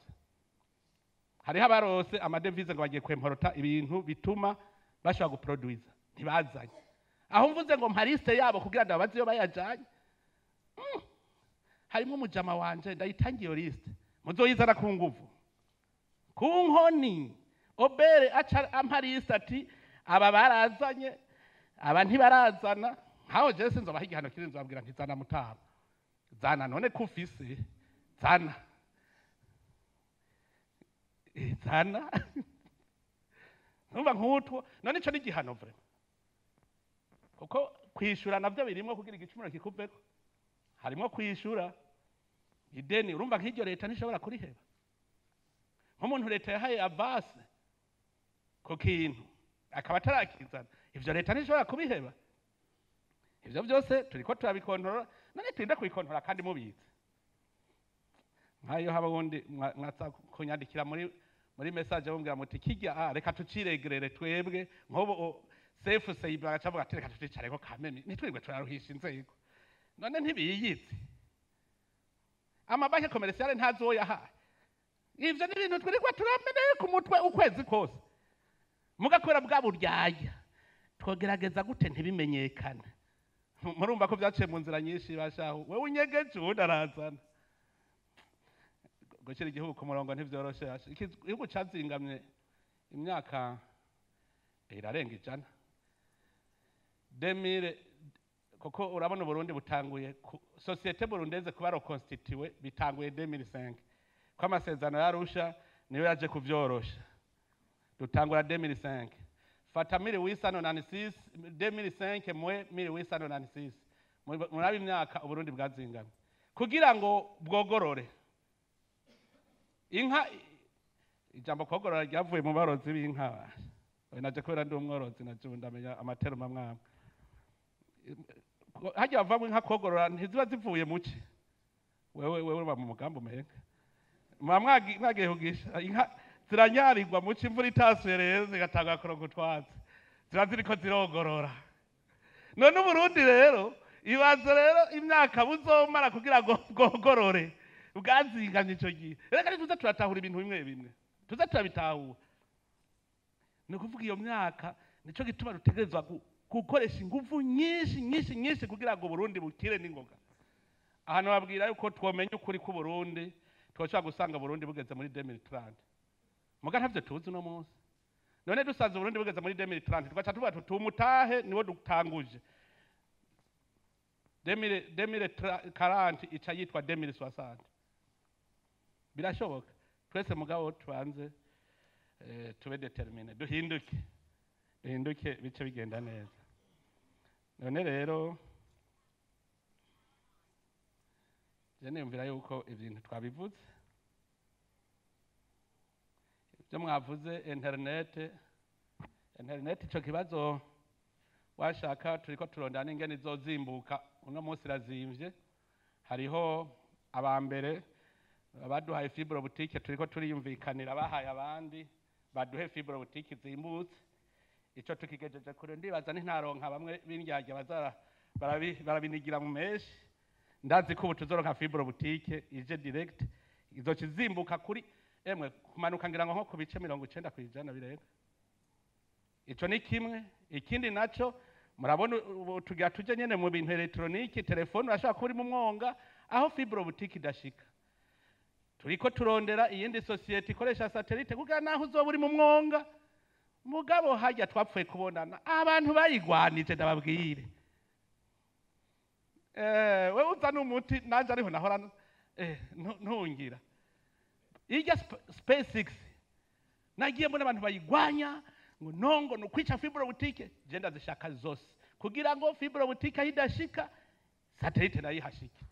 hariho abarose ama devises ngo bagiye kwemporota ibintu bituma bashobora guproduiza, ntibazanye. Aho mvuze ngo mpa liste yabo kugira ngo babaze iyo bayajanye. Harimo umujama wanje ndayitangiye iyo liste, muzoyizana ku nguvu, ku nkoni. Obere aca ampa liste ati aba barazanye, aba ntibarazana. Nkaho jewe sinzobaha igihano kiri, nzobabwira nti zana mutama, zana. None ko ufise, zana. Zana. Numva nk'utwo, none ico ni igihano vraiment, kuko kwishura navyo birimwo kugira igicumuro kikuveko, harimwo kwishura ideni. Urumva nk'iryo leta ntishobora kuriheba. Nk'umuntu leta yahaye avance ku kintu akaba atarakizana, ivyo leta ntishobora kubiheba. Ivyo byose turiko turabikontorora. None turinde kubikontorora kandi mubizi? Nkayo haba wundi mwaza kunyandikira muri message mumbwira muti kijya, reka tuciregerere twebwe. Nk'ubu sefu seyibra agaca avuga ati reka tucicareko kameme, ntitwirirwe turaruhisha inzego. None ntibiyizi amabanki commerciales ntazoyahaye? Ivyo ni ibintu twirirwa turameneye ku mutwe ukwezi kose, mugakora bwa buryaya. Twogerageza gute ntibimenyekane? Murumva ko vyaciye mu nzira nyinshi. Bashaho wewe unyegeje, uwundi arazana. Gushyira igihugu ku murongo ntivyoroshe. Basha. Igihugu cazingamye imyaka irarenga 100 demire, kuko urabona Uburundi butanguye société burundaise kuba reconstituée bitanguye 2005, ko amasezerano yarusha niyo yaje kuvyorosha. Dutangura 2005, fata 1896, 2005 mwe 1896, murabe imyaka Uburundi bwazingamye kugira ngo bwogorore inka. Ijambo kogorora ryavuye mu barozi b'inka. Oya, naje kubera ndi umworozi, naje ubu ndamenya amateruma amwe. Harya bavamwo inka kogorora ntiziba zivuye muci? Wewe uba mu mugambi umenga muba mwagiye kugisha inka, ziranyarirwa muci, imvura itasuye rero zigatanga kuronka utwatsi, ziba ziriko zirogorora. None Uburundi rero, ibaze rero imyaka buzomara kugira ngo bwogorore bwazingamye ico gihe. Reka tuze turatahura ibintu bimwe bimwe, tuze turabitahura. Ni ukuvuga iyo myaka, nico gituma dutegerezwa gukoresha ingufu nyinshi nyinshi nyinshi kugira ngo Burundi bukire n'ingoga. Ahantu babwira yuko twomenya ukuri k'Uburundi, twoshobora gusanga Burundi bugeze muri 2030, muga ntavyo tuzi uno munsi. None dusanze Burundi bugeze muri 2030, tugaca tuvuga tuti umutahe niwo dutanguje 2040, ica yitwa 2060. Birashoboka twese, mugabo tubanze tube déterminés, duhinduke, duhinduke, bice bigenda neza. None rero je niyumvira yuko ibintu twabivuze, ibyo mwavuze, internet, ico kibazo washaka turiko turondana n'ingene izozimbuka. Uno munsi irazimvye. Hariho abambere baduhaye fibre optique, turiko turiyumvikanira bahaye abandi baduhe fibre optique zimbutse. Ico tukigejeje kure, ndibaza ntintaronka bamwe b'indyarya bazara barabinigira mu menshi. Ndazi ko ubu tuzoronka fibre optique ije direct. Izoca izimbuka kuri emwe kumanuka ngira ngo nko ku bice 90% birenga. Ico ni kimwe. Ikindi naco murabona ubu tugira tuje nyene mu bintu électronique, telefone urashobora kuba uri mu mwonga aho fibre optique idashika. Turiko turondera iyindi société ikoresha satellite kugira naho uzoba uri mu mwonga. Mugabo hajya twapfuye kubonana abantu bayigwanije, ndababwire, wewe uzana umuti nanje ariho nahora ntungira irya SpaceX. Nagiye mbona abantu bayigwanya ngo nongo ni ukwica fibre optique. Je ndazishaka zose kugira ngo fibre optique aho idashika, satellite nayo ihashike.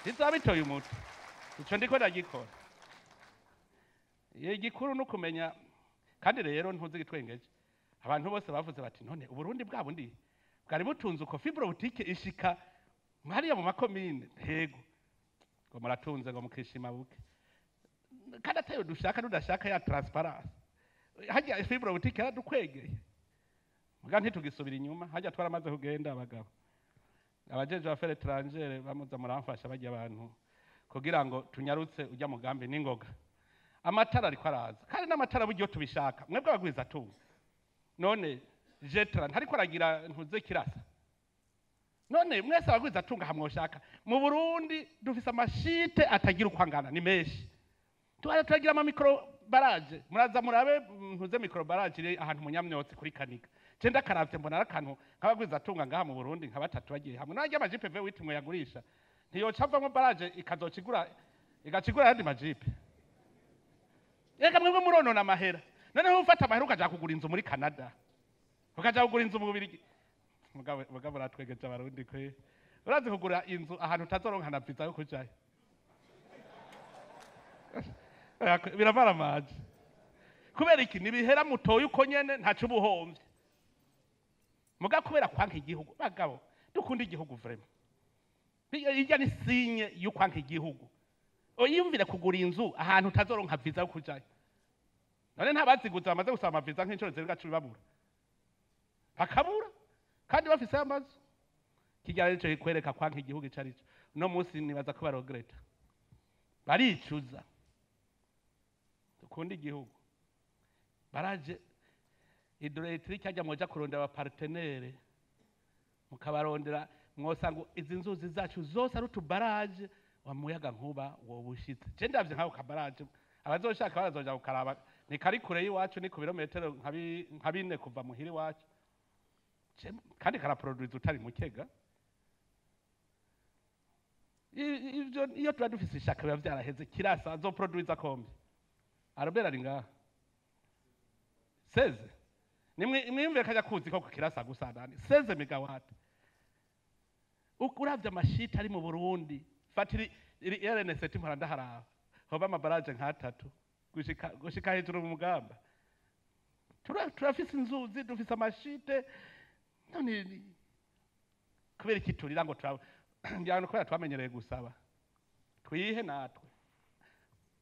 Bizaba bitoye umuti. Ico ndiko ndagikora. Igikuru ni ukumenya. Kandi rero ntuzi igitwengeje, abantu bose bavuze bati: "None Uburundi bwa bundi bwari butunze uko, fibre optique ishika hariya mu makomine?" Ntego ngo muratunze ngo mukishima buke, kandi atayo dushaka, tudashaka ya transparence. Hajya fibre optique yaradukwegeye, muga ntitugisubira inyuma. Hajya twaramaze kugenda abagabo, abajeje affaires étrangères bamuza muramfasha bajya abantu kugira ngo tunyarutse ujya mugambi n'ingoga. Amatara ariko araza, kandi n'amatara buryo tubishaka. Mwebwe abagwiza tunga, none jetra ntariko aragira ntuze kirasa? None mwese abagwiza tunga hamwoshaka mu Burundi dufise ama sites atagira uko angana, ni menshi. Tuba turagira ama micro barrage. Muraza murabe ntuze micro barrage iri ahantu munyamyotsi kuri Kaniga. Je ndakaravye mbona ari akantu nk'abagwiza tunga ngaha mu Burundi nka batatu bagiye hamwe narya ama jeep V8 mwe yagurisha, ntiyoca avamwo barrage ikazocigura igacigura ayandi ma jeep? Reka mwebwe muronona amahera. Noneho ufata amahera ukaja kugura inzu muri Canada, ukaja kugura inzu mu Bubirigi. Mugabo mugabo uratwegeje Abarundi kwe. Urazi kugura inzu ahantu utazoronka na visa yo kujayo? Biramaramaje. Kubera iki? Nibihera mutoye uko nyene, ntaco ubuhomvye. Muga kubera kwanka igihugu, bagabo, dukunda igihugu vraiment. Irya ni signe y'ukwanka igihugu. Oyiyumvire kugura inzu ahantu utazoronka visa yo kujayo. None ntabaziguze bamaze gusaba amaviza nk'inshuro zirenga 10, babura, bakabura kandi bafise amazu? Kijya rero kikwereka kwanka igihugu ico arico. Uno munsi nibaza ko baregretta, baricuza. Dukunda igihugu. Barrage hydroélectrique ajya mwoja kurondera aba partenaires, mukabarondera, mwosanga izi nzuzi zacu zose ari utu barrage wa muyaga nkuba wobushitse. Je ndavye nk'ako ka barrage, abazoshaka barazoja kukaraba, ni kari kure y'iwacu, ni ku birometero nka 4 kuva muhira iwacu. Kandi karaproduiza utari mukega. Ivyo iyo tuba dufise ishaka biba vyaraheze. Kirasa azoproduiza combien? Albert ari ngaha, 16. Nimwe mwiyumvire kajya kuzi ko kirasa gusa nani 16 mégawatts. Uravye ama sites ari mu Burundi, fatiri iri RN7 mpora ndaharaba, hoba ama barrages nk'atatu gushika hejuru mu mugamba. Turafise inzuzi, dufise ama sites. None kubera iki turira ngo turaba ngira ngo kubera twamenyereye gusaba? Twihe natwe.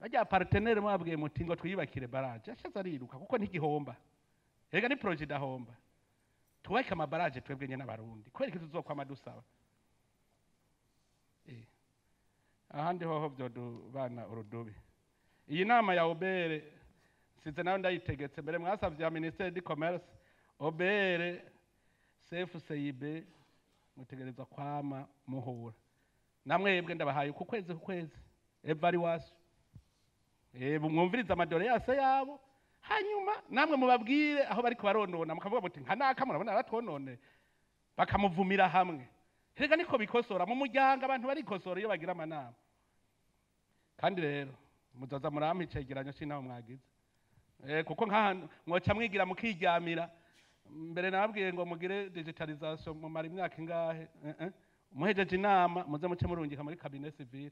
Bajya partenaire mwabwiye muti ngo twiyubakire barrage, ashaza ariruka kuko ntigihomba. Erega ni projet idahomba. Twubake ama barrages twebwe nyene n'Abarundi. Kubera iki tuzokwama dusaba? Ahandi hoho vyodubana urudubi. Iyi nama ya OBR nsize nayo ndayitegetse. Mbere mwasavye ya ministère du commerce, OBR, CFCIB, mutegerezwa kwama muhura. Namwebwe ndabahaye ku kwezi ku kwezi évaluation. Mwumviriza ama doléances yabo, hanyuma namwe mubabwire aho bariko baronona, mukavuga muti nka naka murabona aratwonone, bakamuvumira hamwe. Rega niko bikosora mu muryango, abantu barikosora iyo bagira amanama. Kandi rero muzoza murampa icegeranyo c'inama mwagize, kuko nk'ahantu mwoca mwigira mukiryamira. Mbere nababwiye ngo mugire digitalisation, mumara imyaka ingahe? Muhejeje inama muze muce murungika muri cabinet civil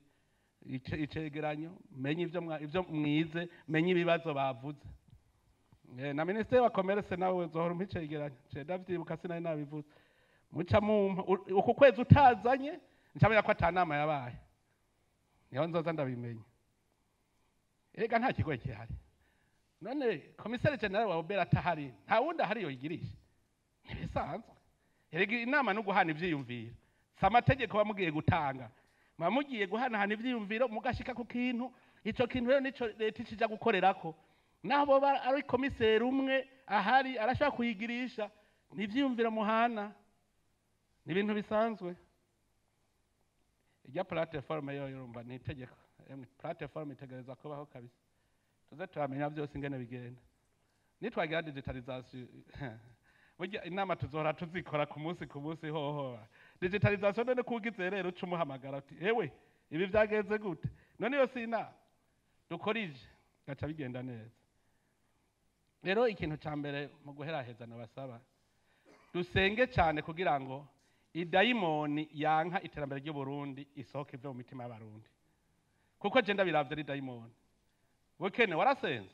icegeranyo, menye ivyo mwize, menye ibibazo bavuze. Na ministère wa commerce nawe uzohora umpa icegeranyo. Ce ndavyibuka, sinari nabivuze. Muca mumpa uku kwezi, utazanye ncamenya ko ata nama yabaye, niho nzoza ndabimenya. Erega nta kigoye gihari. None commissaire général wa OBR atahari, nta wundi ahari yoyigirisha? Ntibisanzwe. Erega inama no guhana ivyiyumviro, si amategeko bamugiye gutanga. Muba mugiye guhanahana ivyiyumviro, mugashika ku kintu. Ico kintu rero nico leta ikija gukorerako. Naho boba ari komiseri umwe ahari, arashobora kuyigirisha. Ni ivyiyumviro muhana, ni ibintu bisanzwe. Irya plateforme yo urumva ni itegeko. Emwe, plateforme itegerezwa kubaho kabisa, tuze turamenya vyose ingene bigenda. Nitwagira digitalisation, burya inama tuzohora tuzikora ku munsi ku munsi. Hoho digitalisation none kugize rero uca umuhamagara uti: "Ewe, ibi vyagenze gute?" None iyo si inama dukorije, gaca bigenda neza. Rero ikintu ca mbere mu guheraheza nabasaba, dusenge cyane kugira ngo idayimoni yanka iterambere ry'u Burundi isohoke ive mu mitima y'Abarundi, kuko je ndabiravye ari dayimoni. Bukene warasenze,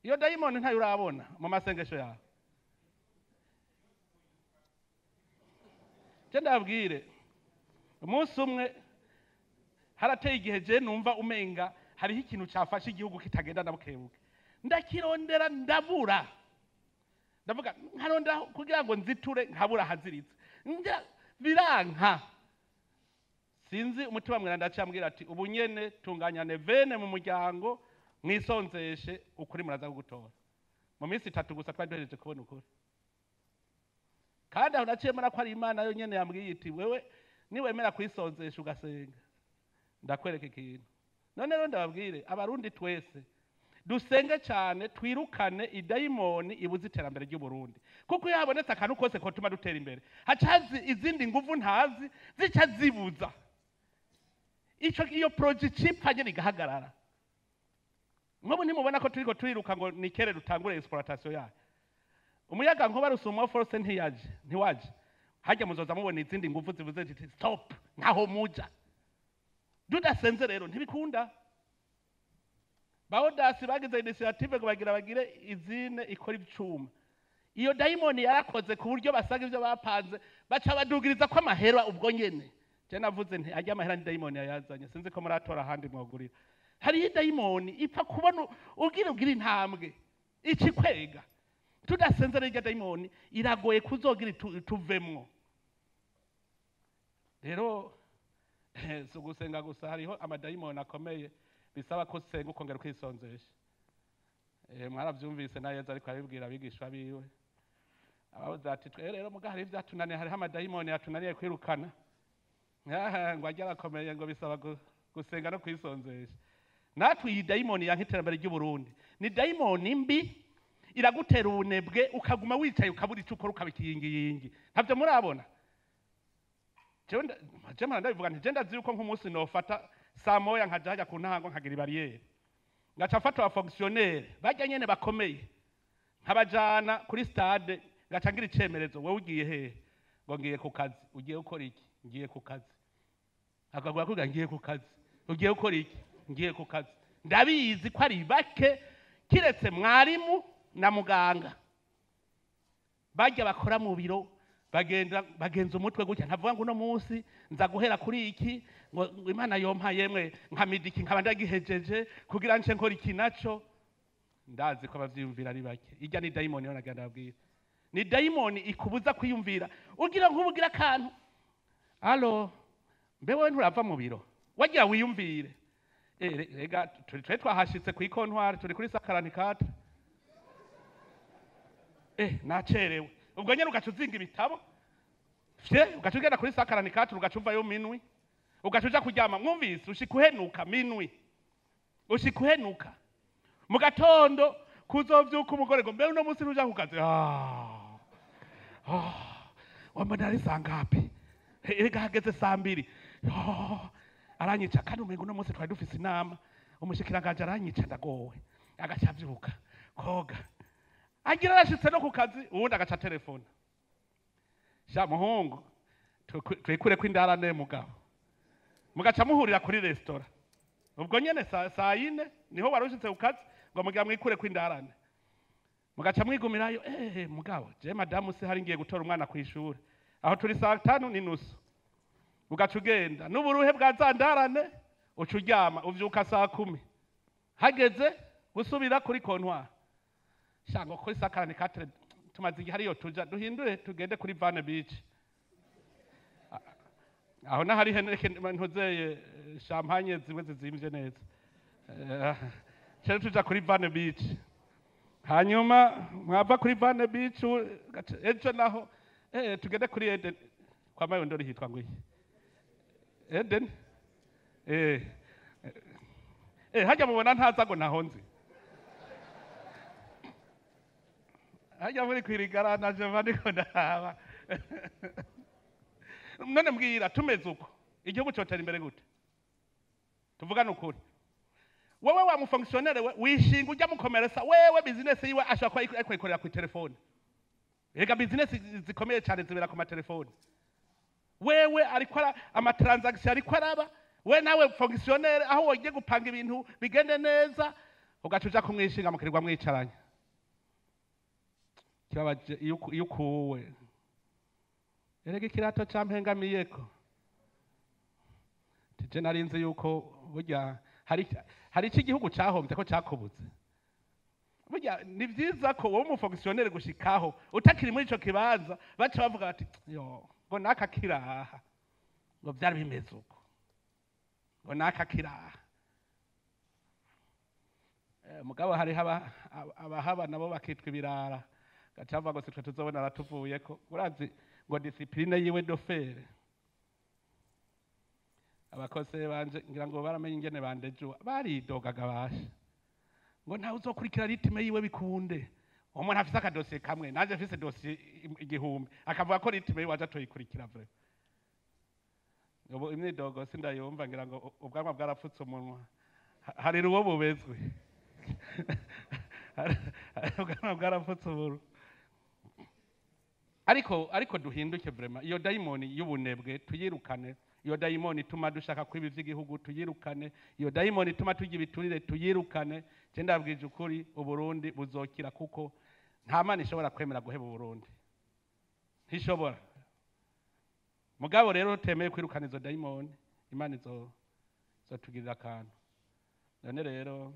iyo dayimoni ntayo urabona mu masengesho yawe. Je ndabwire, umunsi umwe harateye igihe je numva umenga hariho ikintu cafashe igihugu kitagenda na bukebuke. Ndakirondera ndabura, ndavuga nkarondera kugira ngo nziture, nkabura haziritse. Nja biranka, sinzi. Umutima mweranda ndacambwira ati: "Ubu nyene tunganyane vene mu muryango, mwisonzeshe, ukuri muraza kugutora." Mu minsi 3 gusa twari duhejeje kubona ukuri. Kandi aho naciye mbona ko ari Imana yo nyene yambwiye iti: "Wewe niwemera kwisonzesha ugasenga, ndakwereka ikintu." None rero ndababwire, Abarundi twese dusenge cyane, twirukane idayimoni ibuze iterambere ry'u Burundi, kuko iyo habonetse akantu kose kotuma dutera imbere, haca hazi izindi nguvu ntazi zica zibuza ico, iyo projet icipfa nyene igahagarara. Nk'ubu ntimubona ko turiko turiruka ngo nikere dutangure exploitation yayo? Umuyaga nkuba Rusumo force ntiyaje, ntiwaje hajya. Muzoza mubona izindi nguvu zivuze ziti: "Stop, ntaho muja." Tudasenze rero ntibikunda. Baodasi bagize initiative ngo bagira bagire izine ikora icuma. Iyo dayimoni yarakoze ku buryo basaga ibyo bapanze, baca badugiriza ko amahera ubwo nyene. Je navuze nti ajya amahera ni dayimoni yayazanye. Sinzi ko muratora ahandi mwogurira. Hariyo idayimoni ipfa kubona ugira intambwe ikikwega. Tudasenze rero, irya dayimoni iragoye kuzogira tuvemwo. Rero si ugusenga gusa, hariho amadayimoni akomeye bisaba ko usenga ukongera ukisonzesha. Mwaravyumvise na Yezu ariko arabibwira abigishwa biwe, ababuze ati: "Twe rero muga hari ivyatunaniye, hariho amadayimoni yatunaniye kwirukana." Ngo ajye arakomeye, ngo bisaba gusenga no kwisonzesha. Natwe iyi dayimoni yanka iterambere ry'u Burundi ni dayimoni mbi, iragutera ubunebwe, ukaguma wicaye, ukabura icyo ukora, ukaba ikiyingiyingi. Ntabyo murabona? Jewe je mpora ndabivuga nti je ndazi yuko nk'umunsi nofata saa moya nkaja hajya ku ntango, nkagira ibariyeri, ngaca mfata abafonctionnaire barya nyene bakomeye, nkabajana kuri stade, ngaca ngira icemerezo: "Wewe ugiye hehe?" Ngo: "Ngiye ku kazi." "Ugiye gukora iki?" "Ngiye ku kazi." Akagura kuvuga: "Ngiye ku kazi." "Ugiye gukora iki?" "Ngiye ku kazi." Ndabizi ko ari bake, kiretse mwarimu na muganga. Bajya bakora mu biro bagenda bagenza umutwe gutya, ntavuga ngo uno munsi nza guhera kuri iki, ngo Imana yompa yemwe nkamida iki, nkaba ndagihejeje kugira nce nkora iki naco. Ndazi ko abavyiyumvira ari bake. Irya ni dayimoni yo nagenda babwira, ni dayimoni ikubuza kwiyumvira. Ugira nk'ubugira akantu: "Allo, mbe wowe nturava mu biro?" Wagira wiyumvire. Rega turi twe twahashitse ku ikontwari, turi kuri 144. Nacerewe. Ubwo nyene ugaca uzinga ibitabo fye, ugaca ugenda kuri 144, ugaca uvayo minwi, ugaca uja kuryama. Mwumvise ushika uhenuka minwi, ushika uhenuka mu gatondo kuzovyuka umugore ngo: "Mbe uno munsi ntuja ku kazi?" "Ah, ah, wambona ari saa ngapi? Erega hageze saa 2. Oh, aranyica kandi umengo uno munsi twari dufise inama, umushikiranganji aranyica, ndagowe." Agaca avyuka koga, agira arashitse no ku kazi, uwundi agaca telefone: "Sha muhungu, twikureko indarane mugabo." Mugaca muhurira kuri resitora ubwo nyene saa 4, niho wari ushitse ku kazi, ngo mugira mwikureko indarane, mugaca mwigumirayo. "Mugabo je madamu si hari, ngiye gutora umwana kw'ishure aho turi saa 5:30." Ugaca ugenda n'uburuhe bwa za ndarane, uca uryama, uvyuka saa 10 hageze gusubira kuri comptoir. "Shango kuri 144 tumaze igihe hariyo, tuja duhindure tugende kuri Vane Beach." Aho nahari Heineken ntuzeye champagne zimwe zizimvye neza. Cyo tuja kuri Van Beach, hanyuma mwava kuri Van Beach ejo naho tugende kuri Eden kwa Mayondori, hitwa ngo iki? Eden. Hajya mubona ntaza ngo ntaho nzi, hajya muri kwirigara naje mba ndiko ndaraba. None mbwira, tumeze uko igihugu cyotera imbere gute? Tuvugane ukuri. Wewe wa mufonctionnaire, we wishinga ujya mukomeresa, wewe business yiwe ashobora kuba ariko ikorera ku telefone. Rega business zikomeye cyane zibera ku matelefone. Wewe ariko ama transaction ariko araba. We nawe fonctionnaire, aho wogiye gupanga ibintu bigende neza, ugaca uja kumwishinga mukirirwa mwicaranye. Kibabaje iyo ukuwe. Erega ikirato campengamiyeko tije, narinzi yuko burya hari iki igihugu cahombye ko cakubutse. Burya ni vyiza ko wowe umufonctionnaire gushikaho utakiri muri ico kibanza, baca bavuga bati: "Yo, ngo naka kiraha, ngo vyari bimeze uko, ngo naka kiraha." Mugabo hariho abahaba nabo bakitwa ibirara, gaca bavuga ngo sitwe tuzobona aratuvuyeko, urazi ngo discipline yiwe de fer. Abakozi banje ngira ngo baramenye ingene bandejuwa, baridogaga basha ngo ntawe uzokurikira rythme yiwe bikunde. Umuntu afise akadosiye kamwe, nanje afise dosiye 1000, akavuga ko rythme yiwe aja toyikurikira. Vraiment, ubu imyidogo sindayumva, ngira ngo ubwanwa bwarapfutse umunwa. Harira uwo bubezwe. Ubwanwa bwarapfutse umunwa. Ariko duhinduke vraiment, iyo dayimoni y'ubunebwe tuyirukane, iyo dayimoni ituma dushaka kwiba ivy'igihugu tuyirukane, iyo dayimoni ituma turya ibiturire tuyirukane. Je ndabwije ukuri, Uburundi buzokira, kuko nta Mana ishobora kwemera guheba Uburundi, ntishobora. Mugabo rero tutemeye kwirukana izo dayimoni, Imana izotugirira akantu. None rero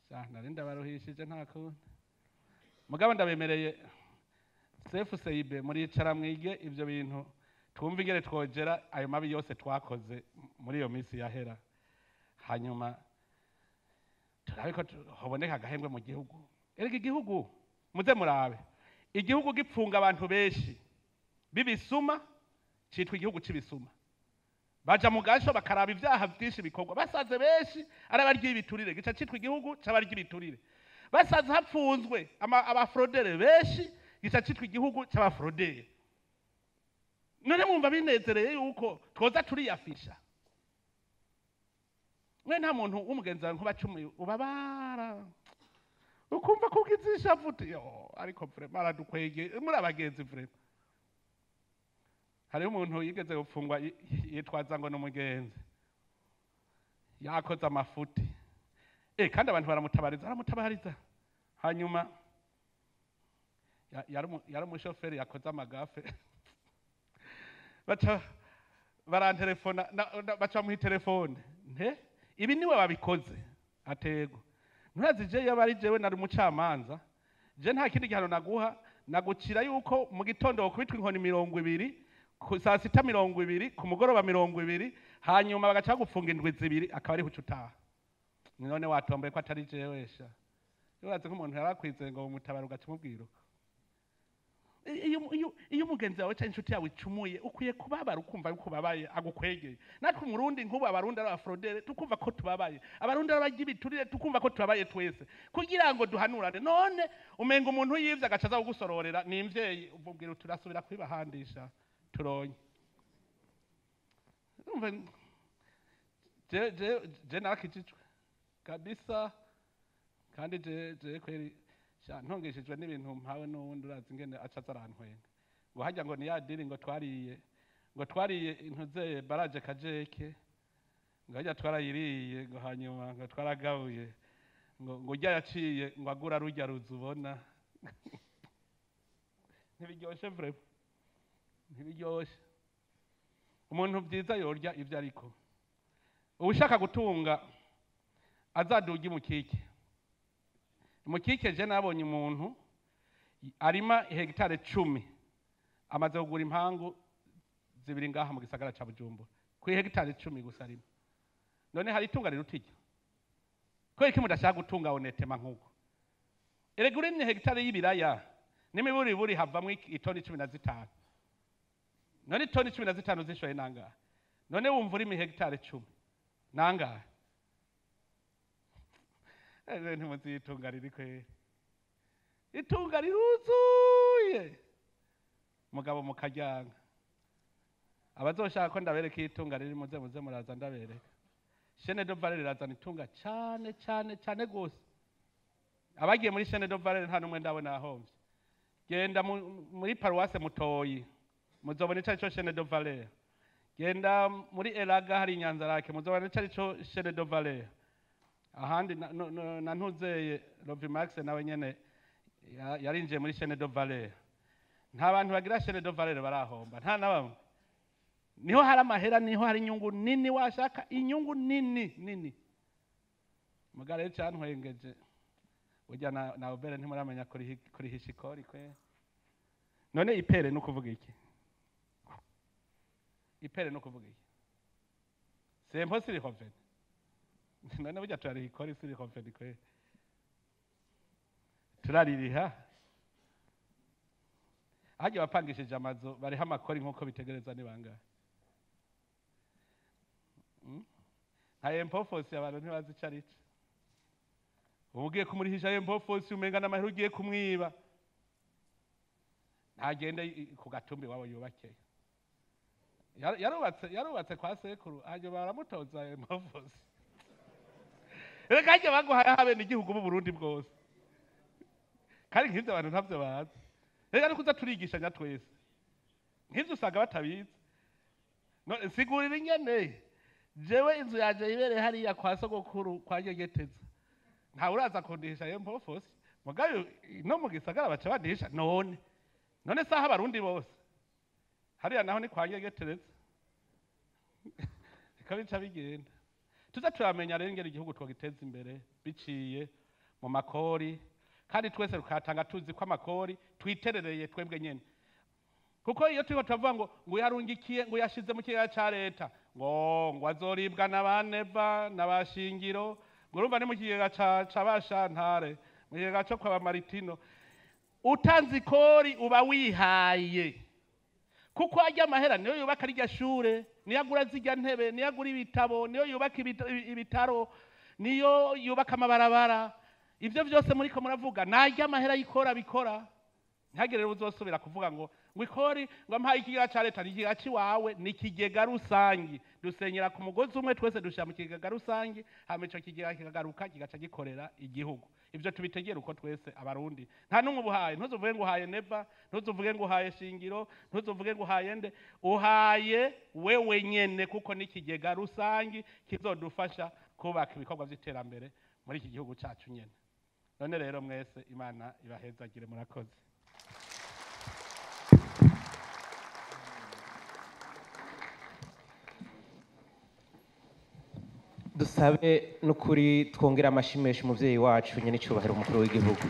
sha, nari ndabaruhishije, nta kundi. Mugabo ndabemereye, CFCIB, muricara mwige ivyo bintu, twumve ingene twogera ayo mabi yose twakoze muri iyo minsi yahera, hanyuma turabe ko hoboneka agahembwe mu gihugu. Erega igihugu, muze murabe, igihugu gipfunga abantu benshi b'ibisuma citwa igihugu c'ibisuma. Baja mu gasho bakaraba ivyaha vyinshi bikorwa, basaze benshi ari abarya ibiturire, gica citwa igihugu c'abarya ibiturire. Basaze hapfunzwe abafraudeurs benshi, gica citwa igihugu c'abafraudeurs. None mwumva binezereye yuko twoza turiyafisha? Mwe nta muntu w'umugenzi wawe nkuba cumi ubabara ukumva kugize ishavu uti: "Yo, ariko vraiment aradukwege muri abagenzi vraiment." Hariho umuntu yigeze gupfungwa yitwaza ngo ni umugenzi, yakoze amafuti, kandi abantu baramutabariza, aramutabariza. Hanyuma yari umushoferi yakoze amagafe, baca barantelefona, baca bamuha telefone: "Nte ibi niwe wabikoze?" "Atego nturazi je, yaba ari jewe nari umucamanza, je nta kindi gihano naguha, nagucira yuko mu gitondo wokubitwa inkoni 20, ku saa sita 20, ku mugoroba 20, hanyuma bagaca bagufunga indwi 2, akaba ariho uca utaha." None watomboye ko atari jewe sha. Urazi ko umuntu yarakwize ngo umutabara, ugaca umubwira uko. Iyo umugenzi wawe cyangwa inshuti yawe icumuye, ukwiye kubabara, ukumva yuko ubabaye agukwegeye. Natwe Umurundi, nk'ubu Abarundi ari abafraudeurs, tukumva ko tubabaye, Abarundi ari abarya ibiturire, tukumva ko tubabaye twese, kugira ngo duhanurane. None umenga umuntu yivye agaca aza kugusororera ni imvyeyi, umubwira uti: "Turasubira kwibahandisha turonye." Urumva, je narakijijwe kabisa, kandi je kweri sha ntongeshejwe n'ibintu mpawe n'uwundi. Urazi ingene aca aza arantwenga ngo harya ngo ni ya deal, ngo twariye intuzeye baraje kajeke, ngo harya twarayiriye, ngo hanyuma ngo twaragabuye, ngo urya yaciye ngo agura rurya ruzu. Ubona ntibiryoshe, vraiment ntibiryoshe. Umuntu byiza yorya ibyo, ariko ushaka gutunga azaduga imukike. Imukike, je nabonye umuntu arima hegitare 10, amaze kugura impangu. zibiri ngaha mu gisagara ca Bujumbura ku hegitari 10 gusa rimwe. None hari itunga riruta iryo? Kubera iki mudashaka gutunga honetema nk'uko? Erega urimye hegitari y'ibiraya n'imiburiburi havamwo itoni 15. None itoni 15 zishoye nangahe? None wumva urimi hegitari 10 nangahe? Ntimuzi itunga riri kweri, itunga riruzuye mugabo mukaryanga. Abazoshaka ko ndabereka itunga riri, muze muze muraza ndabereka. Chaîne de valeur irazana itunga cane cane cane gose. Abagiye muri chaîne de valeur nta numwe ndabona ahomvye. Genda muri paroisse Mutoyi muzobona ico arico chaîne de valeur. Genda muri Elaga hari Nyanzarake muzobona ico arico chaîne de valeur. Ahandi na ntuzeye Rovimax nawe nyene yarinjiye muri chaîne de valeur. Nta bantu bagira chaîne de valeur barahomba, nta na bamwe. Niho hari amahera, niho hari inyungu nini, washaka inyungu nini nini. Mugare cyantwengeje burya na Obere ntimuramenya kurihisha ikori kwe. None ipere no kuvuga iki? Ipere no kuvuga iki? Sempo siri hofeni. None burya turariha ikori siri hofeni kwe. Turaririha. Hajya bapangishije amazu bariha amakori nkuko bitegereza ni bangahe? Nka empofosi abantu ntibazi ico arico. Ubu ugiye kumurihisha empofosi umenga n'amahera ugiye kumwiba. Ntagende ku gatumbi wabo yubakeye. Yarubatse kwa sekuru, hanyuma baramutoza empofosi. Reka hajya baguhaye habene igihugu b'u Burundi bwose. Kandi nk'ivyo abantu ntavyo bazi. Reka nuko uza turigishanya twese. Nk'ivyo usanga batabizi. None sigurira ingene jewe inzu yaje ibereye hariya kwa sogokuru kwa Nyegeteza. Nta uraza kundisha empofosi. Mugayo no mu gisagara baca bandisha none. None saha abarundi bose. Hariya naho ni kwa Nyegetereza. Reka bica bigenda. Tuza turamenya rero ingene igihugu twagiteza imbere biciye mu makori, kandi twese tukatanga tuzi ko amakori twiterereye twebwe nyene. Kuko iyo turiko turavuga ngo yarungikiye ngo yashize mu kigega ca leta ngo azoribwa n'abaneva n'abashingiro, ngo urumva ni mu kigega ca bashantare, mu kigega co kwa Maritino. Utanze ikori uba wihaye, kuko ajya amahera niyo yubaka rirya shure, niyo agura zirya ntebe, niyo agura ibitabo, niyo yubaka ibitaro, niyo yubaka amabarabara. Ivyo vyose muriko muravuga najya amahera y'ikora bikora. Ntihagire rero uzosubira kuvuga ngo ikori ngo ampaye ikigega ca leta. Ni ikigega ciwawe, ni ikigega rusangi. Dusenyera ku mugozi umwe twese dushira mu kigega rusangi, hama ico kigega kikagaruka kigaca gikorera igihugu. Ivyo tubitegera uko twese abarundi. Nta numwe ubuhaye. Ntuzuvuge ngo uhaye Neva, ntuzuvuge ngo uhaye Shingiro, ntuzuvuge ngo uhaye nde. Uhaye wewe nyene, kuko ni ikigega rusangi kizodufasha kubaka ibikorwa vy'iterambere muri iki gihugu cacu nyene. None rero mwese Imana ibahezagire, murakoze. Dusabe n'ukuri twongera amashimisha umuvyeyi wacu nyene icubahiro umukuru w'igihugu.